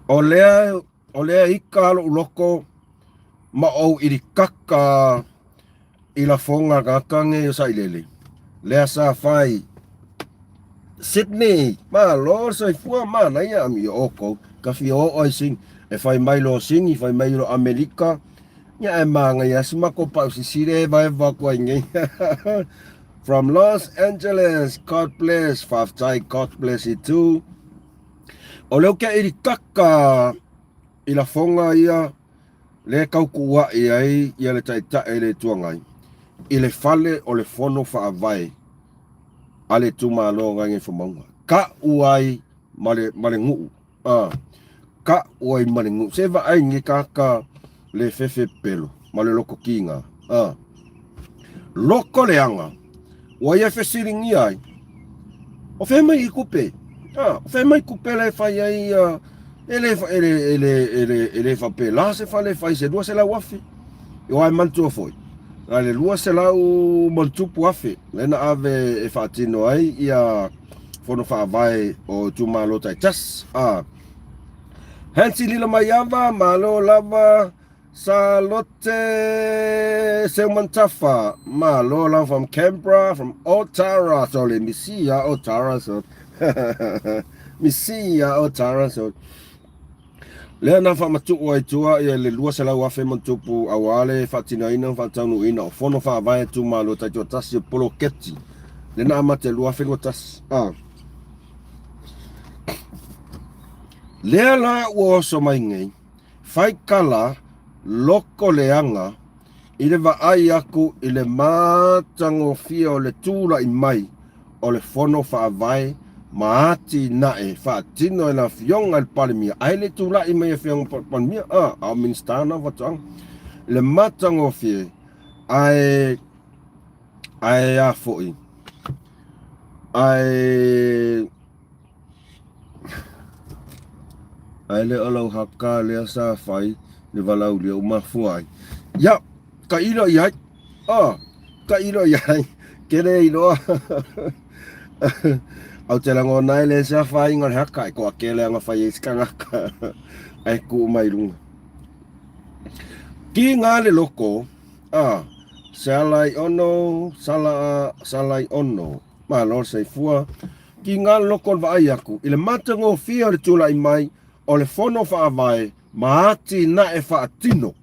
O lea o lea ika loʻu loko ma ou ilikaka i lafoga tagata nei o Sailele. Lea sa fai Sydney, malo le soifua manaia ami o oukou ka fia oo ai sing e fai mai lo Sini fai mai lo Amerika Ia ae māngaia si makou pau sisile e vaevae aku ai nei. From Los Angeles, God bless, faafetai, God bless you too. O leo ke iri kaka. i lafoga ia lea e tautuua'i ai ia le Taitai o le Itu Agai i le fale o le Fono Faavae a le itumalo o Gagaifomauga. Tau ai ma le, ma le nuu. A, tau ai ma le nuu. Se vaai ni tagata le fefe pelo ma le loto kiga. A, loko leaga ua ia fesiligia ai, o fea mai i kupe? A, o fea mai kupe la e fai ai ia e le, e le, e le, e le, e le faapela se fale e fai se 200,000. O ai manatua foi, na le 200 ma le tupu afe lea na ave e faatino ai ia fono faavae o itumalo taitasi. A, Hansi Lila Maiava, malo lava. Salote Seumantafa, malo lava from Canberra, from Otara, sole misia Otara, so. Misia Otara, so. Lea na faamatuu ai tua ia le 200,000 ma tupu aua le faatinoina ma faataunuuina o fono faavae itumalo taitoatasi o poloketi lea na amata i le 2021. Ah. Lea la ua oso mai nei, fai kala loko leaga i le vaai aku i le matagofie o le tulai mai o le Fono Faavae ma atinae faatino e le Afioga i le Palemia, ae le tulai mai Afioga Palemia, a, a o Minisita na o Faatoaga, le matagofie, ae, ae a foi, ae, Ae le o lau haka lea sa fai le valaaulia ua mafua ai. Ia, tailo i ai. Oh, tailo i ai. Ke le iloa. Au te lagona ai le se afaina o le haka e koa kele anga fai ai se tagata ae tuu mai lunga. Ki ngā le loko, ah, se ala i ono, sala, sala i ono. Malo le soifua. Ki ngā loko o le vaai aku i le matagofie o le tulai mai o le Fono Faavae ma atinae faatino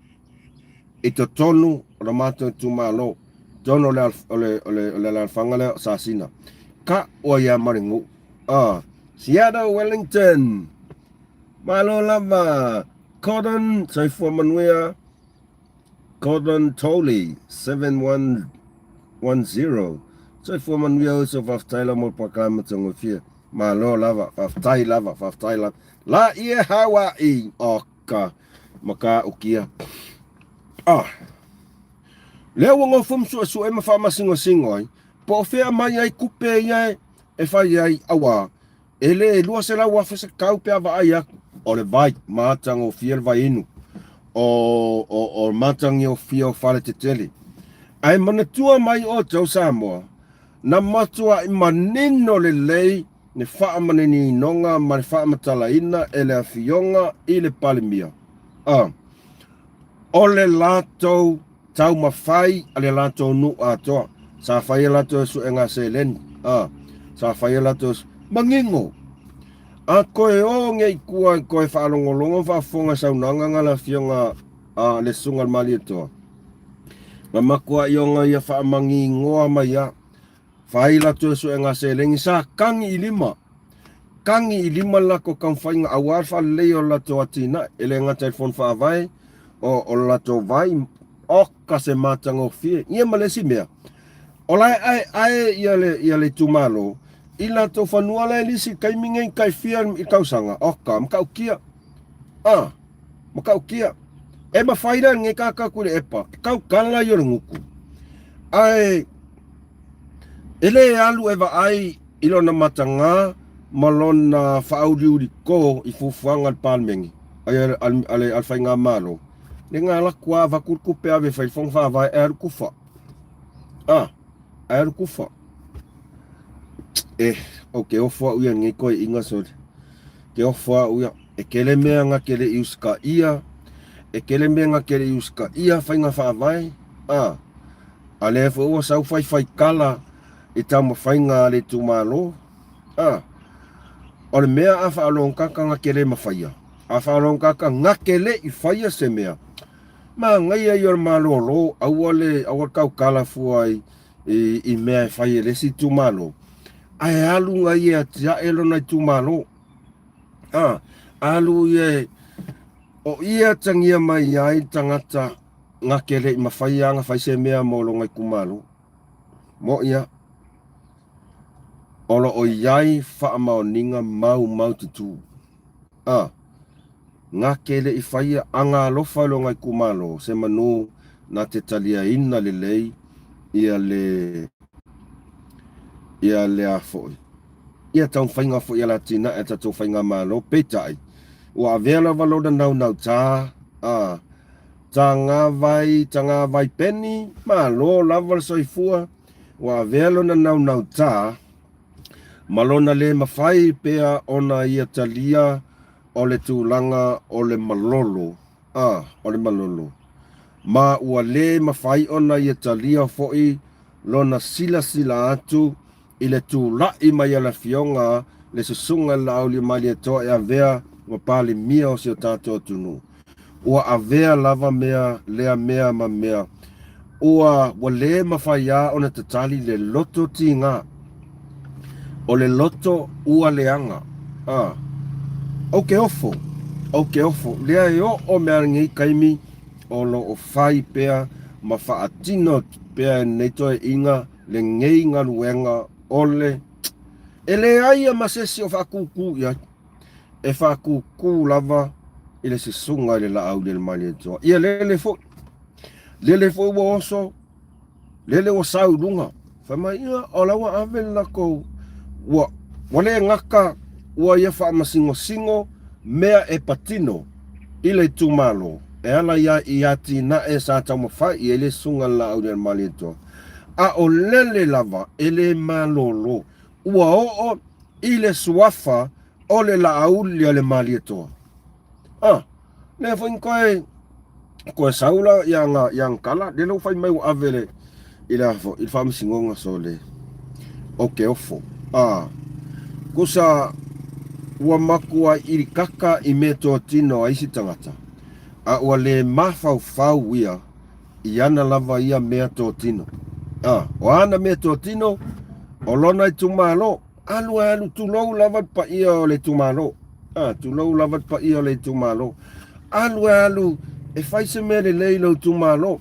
i totonu o le matou itumalo, totonu o le, o le, o le, o le alaalafaga lea o Sasina. Ka ua ia ma le nuu. Ah, Seattle Wellington. Malo lava. Cotton, soifua manuia. Gordon Tolley, 7110. Soifua manuia uso, faafetai lava mo le polokalame matagofie. Malo lava, faafetai lava, faafetai lava. La ie Hawaii, oka, matautia. Ah, lea ua nofo ma suesue ma faamasingosingo ai, po o fea mai ai kupe ia e fai ai, auā, E le 200,000 se kau pe a vaai aku, o le vai, matagofie le vai inu, o, o, o matagiofie o fale tetele. Ae manatua mai outou Samoa, na matuai manino lelei le faamaninoga ma le faamatalaina e le Afioga i le Palemia, a, o le latou taumafai a le latou nuu atoa. Sa fai e latou suega seleni, a, sa fai e latou manino. A koe o ngei kua koe faalogologo faafofoga saunoaga nga le afioga a le Susuga le Malietoa. Na matua ioga ia faamangigoa mai a. Fai latou suega seleni sa kagi i lima. Kagi i lima le latou taumafaiga aua le faaleleia o le latou atinae, e le gata i le Fono Faavae, o, o le latou vai, oka se matagofie. Ia ma le isi mea, o la e aeae ia le, ia le itumalo i latou fanua la e lisi i taimi nei tai fia i tausaga, oka, matautia. A, matautia. E mawhai la lenei tagata atu i le epa, e tautala ia o le gutu. Ae, e le alu e vaai i lona matagā ma lona faauliulikō i fuafuaga a le Palemene, a le, a le, a le Faigamalo, le ga laku a avatu le tupe ave e fai le Fono Faavae ae alu kufa. A, ae alu kufa. Eh, ou te ofo au ia lenei toeaiina sole. Te ofo au ia. E tele mea na te le i usitaia, e tele mea na te le i usitaia faiga faavae, a, a lea foi ua sau faifaitala i taumafaiga a le itumalo, a, o le mea a faalogotata na te le mafaia, a faalogotata na te le i faia se mea, manaia ia o le malōlō, aua le, aua le tautala fua i, i, i mea e fai e le isi itumalo, ae alu nai e atiae lona itumalo. A, alu ia e... O ia atagia mai ai le tagata gake le i mafai aga fai se mea mo lona itumalo. Mo ia, o lo o i ai faamaoniga maumaututu. A, gake le i faia aga alofa i lona itumalo semanu na te taliaina lelei ia le ia le a foi ia taumafaiga foi a le atinae a tatou faigamalo. Peitai, ua avea lava lona naunauta, a, tagavai, tagavai peni, malo lava le soifua, ua avea lona naunauta ma lona le mafai pea ona ia talia o le tulaga o le malolo, a, o le malolo, ma ua le mafai ona ia talia foi lona silasila atu i le tula'i mai a le Afioga le Susuga i le Laauliamalietoa e avea ma Palemia o si o tatou atunuu. Ua avea lava mea lea mea ma mea ua ua le mafai a ona tatali le loto tigā. O le loto ua leaga. A. Ou te ofo, ou te ofo, lea e oo mea lenei taimi o lo o fai pea ma faatino pea e lenei toeaiina lenei galuega o le E leai a ma se isi o faakūkū i ai, e faakūkū lava i le susuga i le Laaulialemalietoa. Ia lele foi, lele foi ua oso, lele ua sau i luga. Fai mai, ia, o la ua ave le latou, ua, ua le gata ua ia faamasingosingo mea e patino i le itumalo e ala ia i atinae sa taumafai i ai le susuga i le Laaulialemalietoa. A o lele lava e le malolo, ua oo i le suafa o le Laauli a le Malietoa. A, lea foi na toe, toe sau la i ana, i ana tala, lele ua fai mai ua ave le, i le, i le faamasinoga sole, o ke ofo. A, kusa ua matua ilikaka i meatotino a isi tagata, a ua le mafaufau ia i ana lava ia meatotino. A, o ana meatotino, o lona itumalo, alu e alu, tulou lava le paia o le itumalo. A, tulou lava le paia o le itumalo. Alu e alu, e fai se mea lelei i lou itumalo.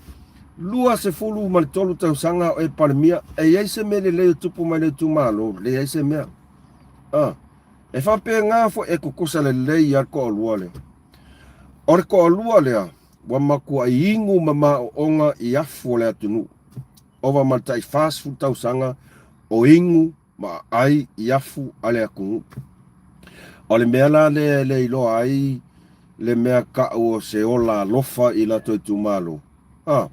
23 tausaga o e Palemia, e i ai se mea lelei o tupu mai le itumalo? Leai se mea. A, e faapena foi e tutusa lelei lava le toalua lea. O le toalua lea, Ua matuai inu ma maoona i afu o le atunuu. Ova ma le tai 40 tausaga o inu ma aai i afu a le atunuu. O le mea la lea e le iloa ai le mea kau o se ola alofa i latou itumalo. A.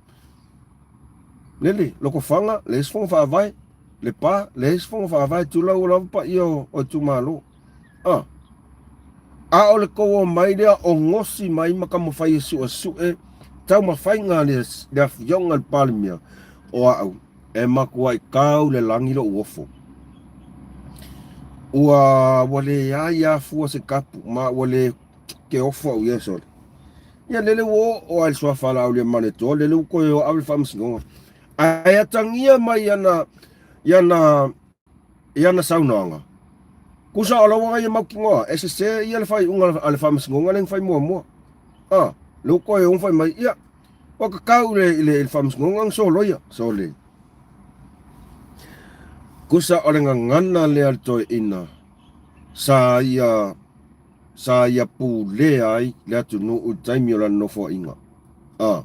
Lele, Lotofaga, leai se fono faavae. Lepa, leai se fono faavae. Tulou lava paia o itumalo. A. A o le tou omai lea o gosi mai ma taumafai e suesue taumafaiga a le, le afioga i le Palemia, o au, e matuai tau le lagi lou ofo. Ua, ua leai a fua se kapu, ma ua le ke ofo au ia sole. Ia lele ua oo a i le suafa a Laauliamaletoa, lele ua toe o ave le faamasinoga. Ae atagia mai ana, i ana I ana saunoaga, Kusa o lau ia mautinoa, e sese ia le faaiuga a le Faamasinoga lea na fai muamua. A, lea ua toe fai mai, ia, ua tatau i le, i le, i le Faamasinoga na soloia, sole. Kusa o le gagana lea a le toeaina sa ia, sa ia pulea ai le atunuu i le taimi o lana nofoaiga. A.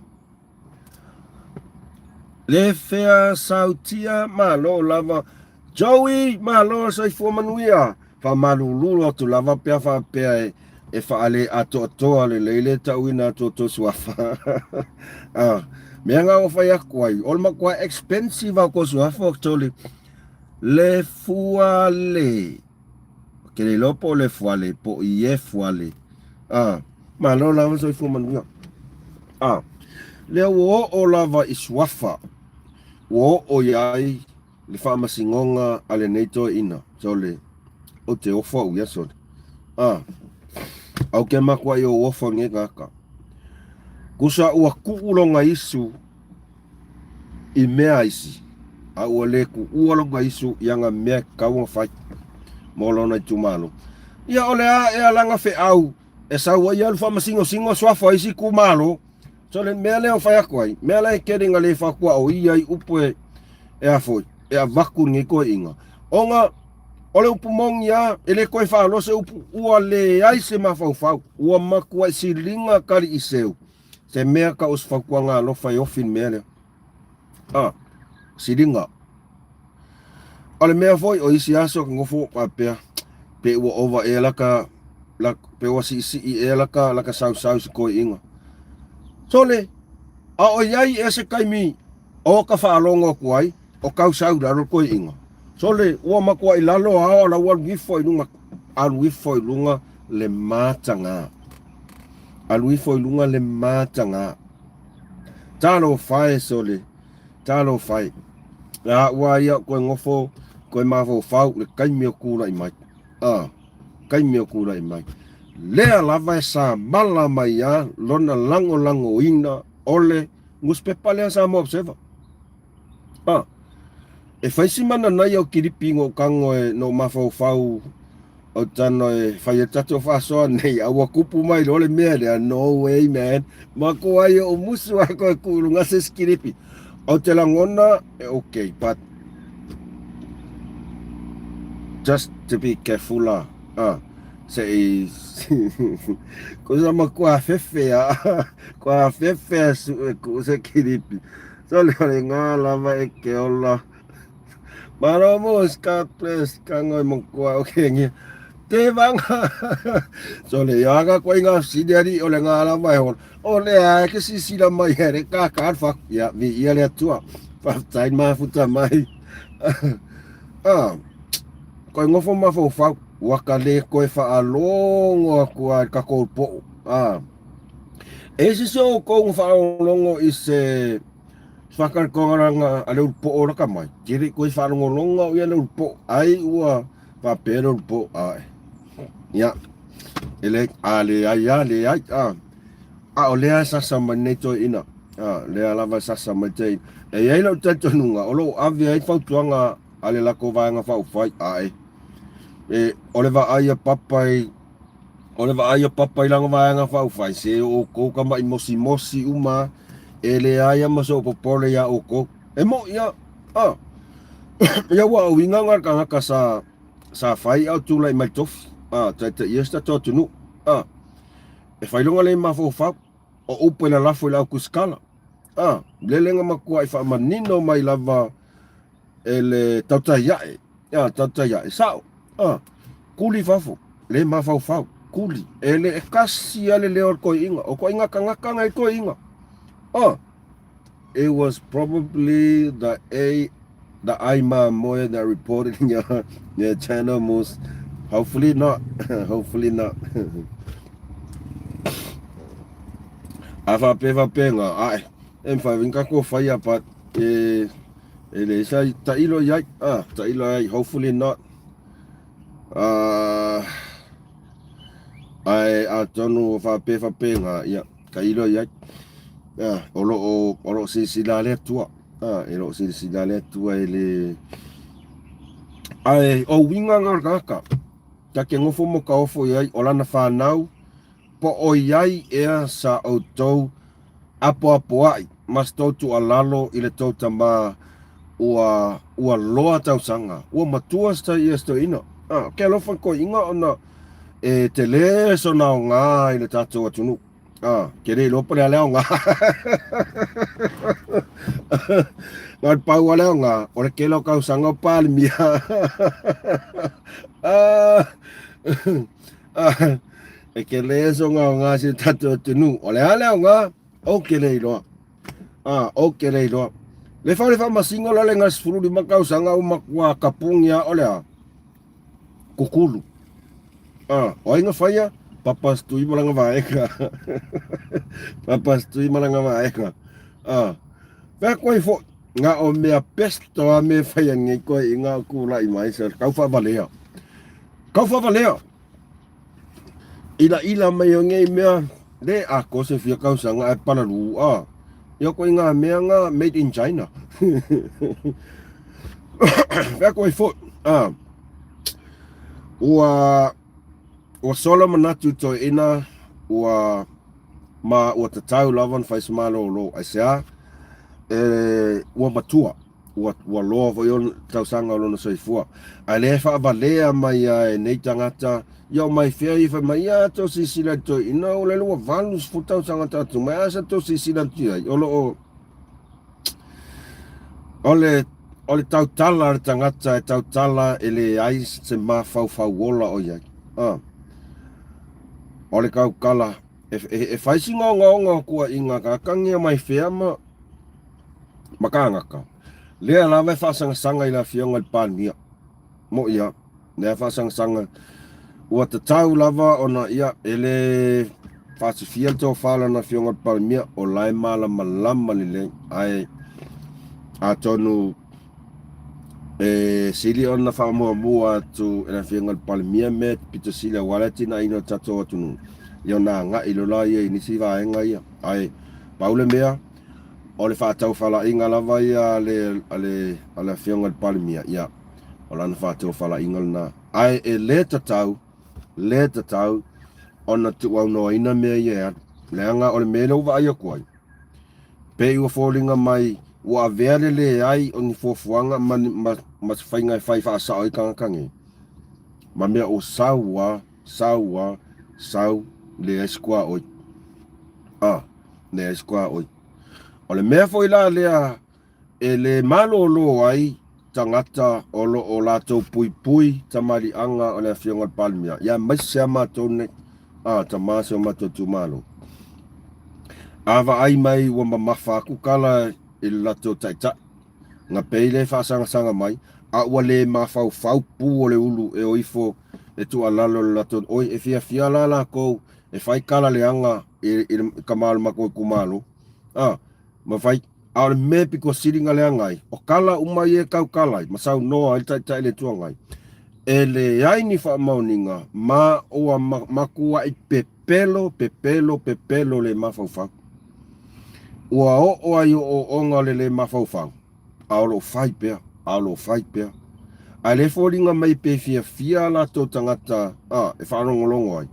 Le fea sautia malo lava Joey malo soifua manuia faamalulu atu lava pea faapea e, e faale atoatoa lelei le tauina atu o tou suafa. Ah, mea nga ua fai atu ai, o le matua expensive a tou suafa o toli. Le fuale. Ke le iloa po o le fuale, po o ie fuale. Ah, malo lava soifua manuia. Ah, lea ua oo lava i suafa, ua oo i ai le faamasinoga a lenei toeaina, sole, ou te ofo au ia, sole. Ah, au ke makuaʻi ou ofo nei tagata. Kusa ua kuʻu lona isu i mea isi, a ua le kuʻua lona isu i ana mea e tatau ona fai mo lona itumalo. Ia, o le a ea lana feau? E sau ai alu faamasingosingo suafa o isi itumalo. So le mea lea o fai atu ai, mea la e tele na le fatuaoia ai upu e e a foi, e avatu i lenei toeaiina. Ona o le upu moni lava, e le toe faaloa se upu, ua leai se mafaufau, ua matuai siliga taliiseu, se mea tau o se fautuaga alofa e ofi i le mea lea. Ah, siliga. O le mea foi, o isi aso ke nofo faapea, pe ua ova ea laka, pe ua siisii ea laka, laka sausau i se toeaiina. Sole, a o i ai ea se taimi o ka faalogo atu ai, o tau sau i lalo le toeaiina. Sole, ua matuai lalo ao a la ua alu ifo i luga, alu ifo i luga le mataga. Alu ifo i luga le mataga. Talofa e sole, talofa e. A ua ia koe nofo, koe mafaufau le taimi o tulai mai. A, taimi o tulai mai. Lea lava e samala mai a lona lagolagoina o le nusipepa lea Samoa Observer. A, e fai si mananaia o Kilipi no tago e no mafaufau o tano e fai e tatou faasoa nei, a ua kupu mai loa le mea lea, no way man, matua ai o musu a koe ku i luga se isi kilipi. Ou te lagona e okay, but just to be careful la, ah, se i ko sa matua fefe a, kua fefe a su e ku se kilipi. So le ole ngā lava e ke ola. Malo mo God bless ka ngoi mo kua o ke ngi. Te vanga. So le yaga ko inga sidi ari o le ngā lava e hol. O le a ke sisila mai e re ka ka fa ya vi ia le atua. Whaftai mafuta mai. Ah. Koe ngofo mafaufau. Waka le koe whaalongo aku a ka kou po'o. Ah. E sisi o kou whaalongo i se whakarikogaranga a le ulupo'o laka mai. Tele koe whaalongolonga o ia le ulupo'o. Ai ua whapea le ulupo'o. Ae. Ia. E le, a le ai a le ai. A. A o lea sasa mai nei toi ina. A, lea lava sasa mai te. E iai lau talitonuga, o loo ave ai fautuaga a le lako vaega faaupufai. Ae. E, o le vaai a Papa i O le vaai a Papa i lana vaega faaupufai, se o outou tama'i mosimosi uma e leai a ma so'o popole iā outou. E mo'i a, a. Ia ua uiga na le tagata sa, sa fai a o tulai mai tofi, a, taitaia si tatou atunuu, a. E fai loga le mafaufau, o upu e lalafo i le aukusikala, a. Lele na matua'i faamanino mai lava e le tautai ae, a, tautai ae, sao, a, kuli fafo, le mafaufau, kuli, e le e kasi a le leo o le toeaina, o toeaina tagata na i toeaina, a, it was probably the A, the ai mamoe that reported in your, your channel most, hopefully not, hopefully not. A faapea faapea, ae, e mawhai winga ko whaia, but, e, E le sa tailo i ai, ah, tailo ai, hopefully not. Ah, ai atonu o whape whape ngā, ia, tailo i ai. Ah, o lo o, o lo silasila le Atua. Ah, e lo silasila le Atua e le... Ai, o winga ngā kaka, ta ke ngofo mo ka ofo i ai, o lana whanau, Po o i ai ea sa outou apoapoaʻi ma sa tou tuualalo i le tou tama ua ua loa tausaga, ua matua sa ia se toeaina. A, ke alofa koiʻiga ona e tele sona aoga i le tatou atunuu. A, ke le iloa po le a le aoga. Na o le pau a le aoga, o le tele o tausaga o Palemia. Ah, E ke le so ngā ngā se tatou atunuu. O le a le aoga, ou ke le iloa. A, ou ke le iloa. Le fale faamasino la le nga 15 tausaga ua matua kapugi a o le a? Kukulu. A, o ai na faia? Papa Stui ma lana vaega. Papa Stui ma lana vaega. A, fea koe foʻi, nga o mea best o a me faia nei koe i nga kulaʻi mai sa kau faavalea. Kau faavalea. Ilaila mai o nei mea, le a ko se fia tausaga ae palalū a. Ia koe ngā mea ngā made in China. Fea koe foʻi. A. Ua, ua sola manatu toeʻina. Ua ma ua tatau lava ona fai se malōlō. Aisea? E, ua matua, ua, ua loa foi ona tausaga o lona soifua. Ae lea e faavalea mai lava e nei tagata, ia o mai fea ia fai mai, ia tou silasila i le toeaina, o lele ua 80 tausaga tatou mai, a sa tou silasila atu i ai, o lo o, o le, o le tautala a le tagata e tautala e leai se mafaufau ola o i ai. Ah. O le tautala, e, e, e fai si ngaogaoga o tuuaiga kakagia mai fea ma, ma kānaka. Lea lava e faasagasaga i le Afioga i le Palemia. Moʻi lava, lea e faasagasaga. Ua tatau lava ona, ia, e le faasifia le tofa a lana Afioga i le Palemia, o la e malamalama lelei. Ae atonu e sili ona faamuamua atu e le Afioga i le Palemia mea pito sili aua le atinaeina o le tatou atunuu, ia ona agai loa lea i nisi vaega ia. Ae pau le mea, o le faataufalaiga lava ia a le, a le, a le Afioga i le Palemia, ia, o lana faataufalaiga lena. Ae e le tatau, le tatau ona tuuaunoaina mea ia e alu. Leaga o le mea lea ua vaai atu ai, pei ua foliga mai ua avea le leai o ni fuafuaga ma, ma, ma se faiga e fai faasao ai tagata nei, ma mea ua sau a, sau a, sau, leai se tuaoi. A, leai se tuaoi. O le mea foi la lea e le malōlō ai tagata o lo o latou puipui tamaliiaga o le Afioga i le Palemia, ia aemaise lava matou nei, a, tama si o matou itumalo. A vaai mai ua mamafa atu tala i le latou taitai, na pei le faasagasaga mai, a ua le mafaufau pu o le ulu e o ifo e tuualalo i le latou, oi, e fiafia la latou e fai tala leaga i, i le tama o le matou itumalo. A, ma fai, a o le mea pito sili na leaga ai, o tala uma ia e tautala ai ma saunoa ai le Taitai o le Itu Agai, e leai ni faamaoniga ma ua matuai pepelo, pepelo, pepelo le mafaufau. Ua oo ai ooooga o le le mafaufau, a o lo o fai pea, a o lo o fai pea. Ae le foliga mai pe fiafia a latou tagata a, e faalogologo ai.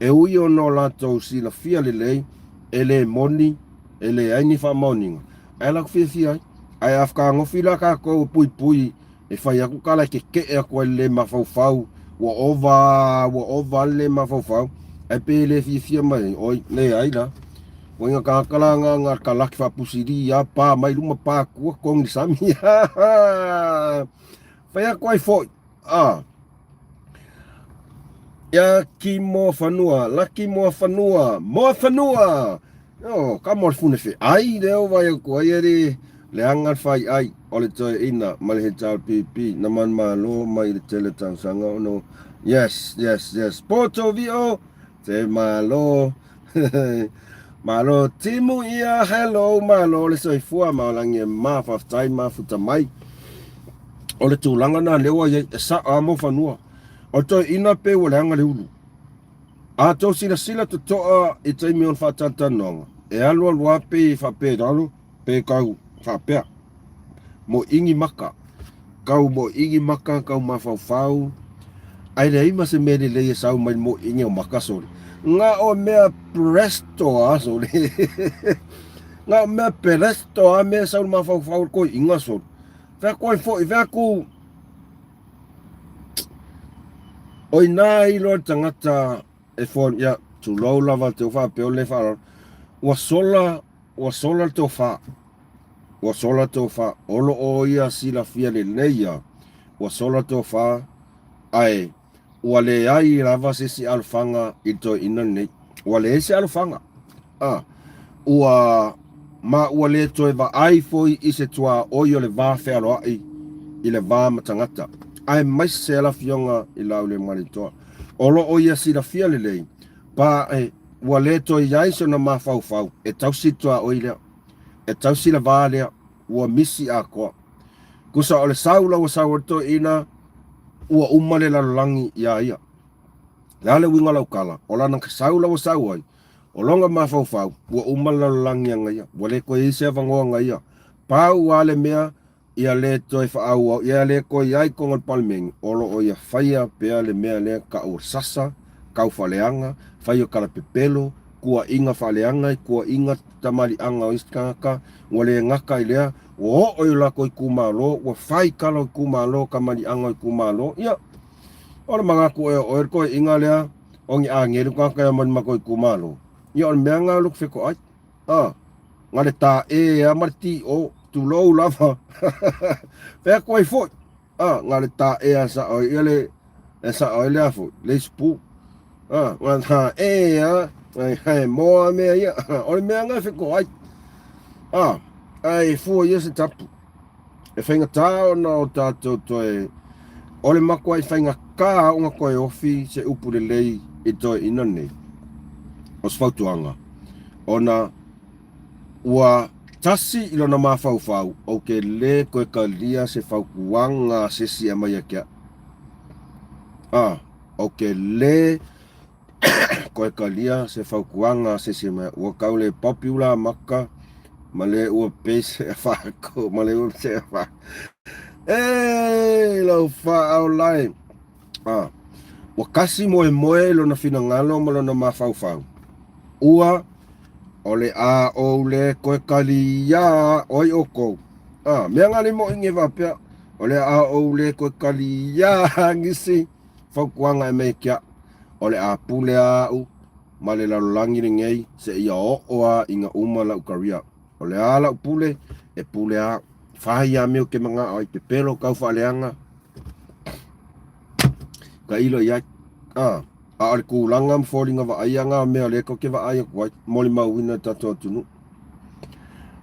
E ui ona o latou silafia lelei, e le moni, e leai ni faamaoniga, ae latou fiafia ai. Ae a fetagofi la tatou e puipui e fai atu tala e kekeʻe atu ai le le mafaufau, ua ova, ua ova le le mafaufau, ae pei e le fiafia mai ai, oi, leai la. Ua inga tagata la nga nga kalaki faapusili a pa mai luma pa tua togi le sami. Fai atu ai foi, a. Ia ki moa fanua, laki moa fanua, moa fanua! Oh, ka mo le fune fe ai le o vai atu ai e le leaga le fai ai o le toeaina ma le HRPP na manumalo mai i le tele tausaga ona yes, yes, yes. Poto vio, te malo. Malo timu ia, hello, malo le soifua ma olangi e ma faafetai mafuta mai. O le tulaga na lea ua iai, e sao a mo fanua. O le toeaina pe ua leaga le ulu. A tou silasila totoa i taimi o le faatalatalanoaga, e alualu lava pei e faapea i lalo, pe tau faapea. Moiigi maka, tau moiigi maka, tau mafaufau, ae leai ma se mea lelei e sau mai le moiigi o maka sole. Na o mea presto a sole. Na o mea presto a mea e sau le mafaufau o le toeaina sole. Fai atu ai foi, fai atu, O ina e iloa le tagata e phone, ia, tulou lava te faapea o le faaaloalo, ua sola, ua sola le tofa, ua sola le tofa, o lo o ia silafia lelei ia, ua sola le tofa, ae ua leai lava se isi alofaga i le toeaina lenei. Ua leai se alofaga. A, ua, ma ua le toe vaai foi i se tuaoi o le va fealoai i le va ma tagata, aemaise le Afioga i Laaulialemalietoa. O lo o ia silafia lelei, pa e, ua le toe i ai sona mafaufau e tausi le tuaoi lea, e tausi le va lea, ua misi atoa. Tusa o le sau la ua sau ai le toeaina, ua uma le lalolagi iā ia. Le a le uiga o lau tala, o lana sau la ua sau ai, o lona mafaufau, ua uma le lalolagi aga ia, ua le toe i ai se avanoa aga ia. Pau lava le mea, ia le toe faaauau, ia le toe i ai i totonu o le Palemene, o lo o ia faia pea le mea lea tau o le sasa, kau faaleaga, fai o tala pepelo, kuaʻiga faaleaga, kuaʻiga tamaliʻaga o isi tagata, ua le gata i lea, ua oo i o latou itumalo, ua fai tala o itumalo, tamaliʻaga o itumalo, ia, o le manatu ea o oe le toeaina lea, o ni agelu tagata e omai i le matou itumalo, ia o le mea lena o loku fetoai, a, na le tae a ma le ti-o, tulou lava, fai atu ai foi, A, na le taea sao ai ia le, e sao ai le a foi, le isi pu. A, na taea, ai hae moa mea ia. O le mea na e feto ai. A, ae fua ia se tapu. E faigata ona o tatou toe, o le matuai faigata ona toe ofi se upu lelei i toeaina nei. O se fautuaga, ona Ua tasi i lona mafaufau, ou te lē toe talia se fautuaga a se isi e aumai ia te a'u. A, ou te lē toe talia se fautuaga a se isi e aumai a'u. Ua tau le popular maka ma le ua pei se faakou ma le ua se faa. E lau faaola e! A, ua kasi moemoe i lona finagalo ma lona mafaufau. Ua, o le a ou le toe kaliā oi oukou. A, mea nga le moʻi nge faapea, o le a ou le toe kaliā nisi fautuaga e mei ke aʻu. O le a pule aʻu ma le lalolagi lenei seia oo a ina uma lau career. O le a lau pule, e pule aʻu. Fai a mea ou te manao ai, pepelo kau faaleaga, Taʻilo i ai. A, a o le kūlanga ma foliga vaaia ngā mea o lea tou te vaai atu ai, molimauina i le tatou atunuu.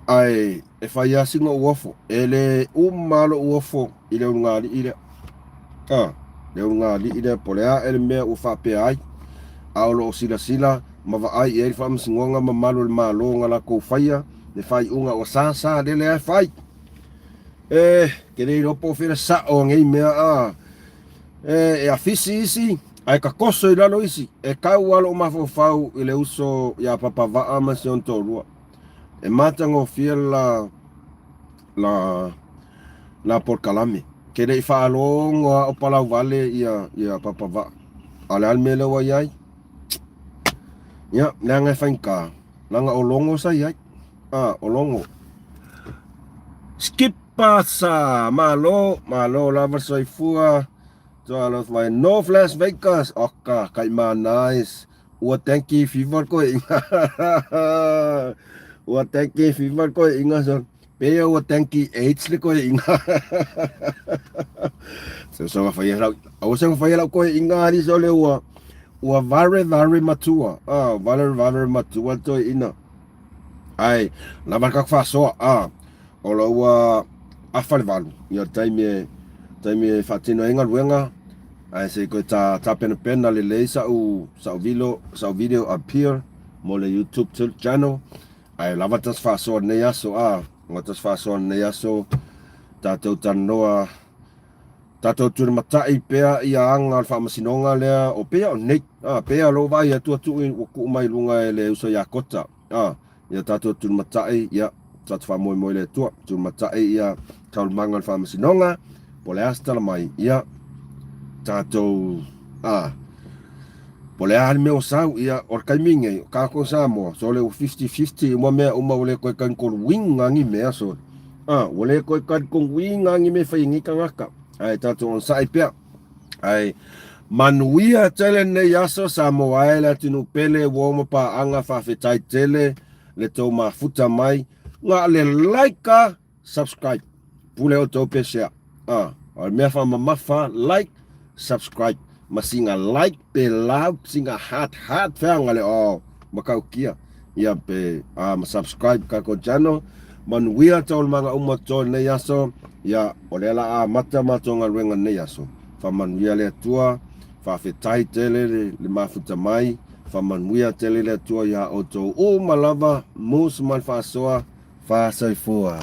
Ae e fai lava sina uofo, e le uma lava lou ofo i le ulugalii lea. A, le ulugalii lea po o le a ea le mea ua faapea ai, a o lo o silasila ma vaai i ai le Faamasinoga mamalu o le Malo na latou faia le faaiuga ua sa sa lele lava e fai. E, ke le iloa po o fea le sa'o o nei mea a. E, e afisi isi, ae tatoso i lalo isi. E kau lava lo'u mafaufau i le uso iā Papavaa ma si ona toalua. E matagofie la, la, la polokalame. Ke le i faalogo lava o palauvale ia, ia Papavaa. A o le a le mea lea ua i ai? Ia, leaga e faigata, leaga o logo sa i ai. A, o logo. Skip pasa! Malo, malo lava le soifua. Toa mai North Las Vegas. Oka, kai ma nice. Ua tanky fever koe inga. Ua tanky fever koe inga so. Pea ua tanky AIDS le koe inga. So so whai lau. Aua se whai lau koe inga ari so le ua ua vare vare matua. Ah, vare vare matua toi ina. Ae, lava le tatou faasoa, a, o lo ua afa le valu, ia le taimi e, taimi e faatino ai galuega, ae se i toe ta, tapenapena lelei sa'u, sa'u vilo, sa'u video appeal mo le YouTube channel, ae lava le tatou faasoa i lenei aso, a, lava le tatou faasoa i lenei aso, tatou talanoa, tatou tulimatai pea ia aga o le faamasinoga lea, o pea o nei, a, pea o lou vaai atu atu ua tuu mai i luga e le uso ia Kota, a, ia tatou tulimatai, ia, tatou faamoemoe i le Atua, tulimatai ia taualumaga o le faamasinoga, po o le a se tala mai, ia, tatou, a, po o le a le mea ua sau, ia, o le taimi nei, o kākou Samoa, sole ua 50-50 uma mea uma ua le toe talitonu ni mea, sole. A, ua le toe talitonuina ni mea fai e nei tagata, ae tatou onosai pea. Ae manuia tele lenei aso Samoa e le atunuu pele ua o ma paaga faafetai tele le tou mafuta mai na o le like a subscribe pule outou pe share a o le mea faamamafa like subscribe ma sina like pe love sina heart heart feaga le oh matautia ia pe a ma subscribe kakou channel manuia taualumaga uma totoe lenei aso ia o lea la a amata matou galuega lenei aso faamanuia le Atua faafetai tele le, le mafuta mai faamanuia tele le Atua ia outou uma lava mus ma le faasoa faasoifua.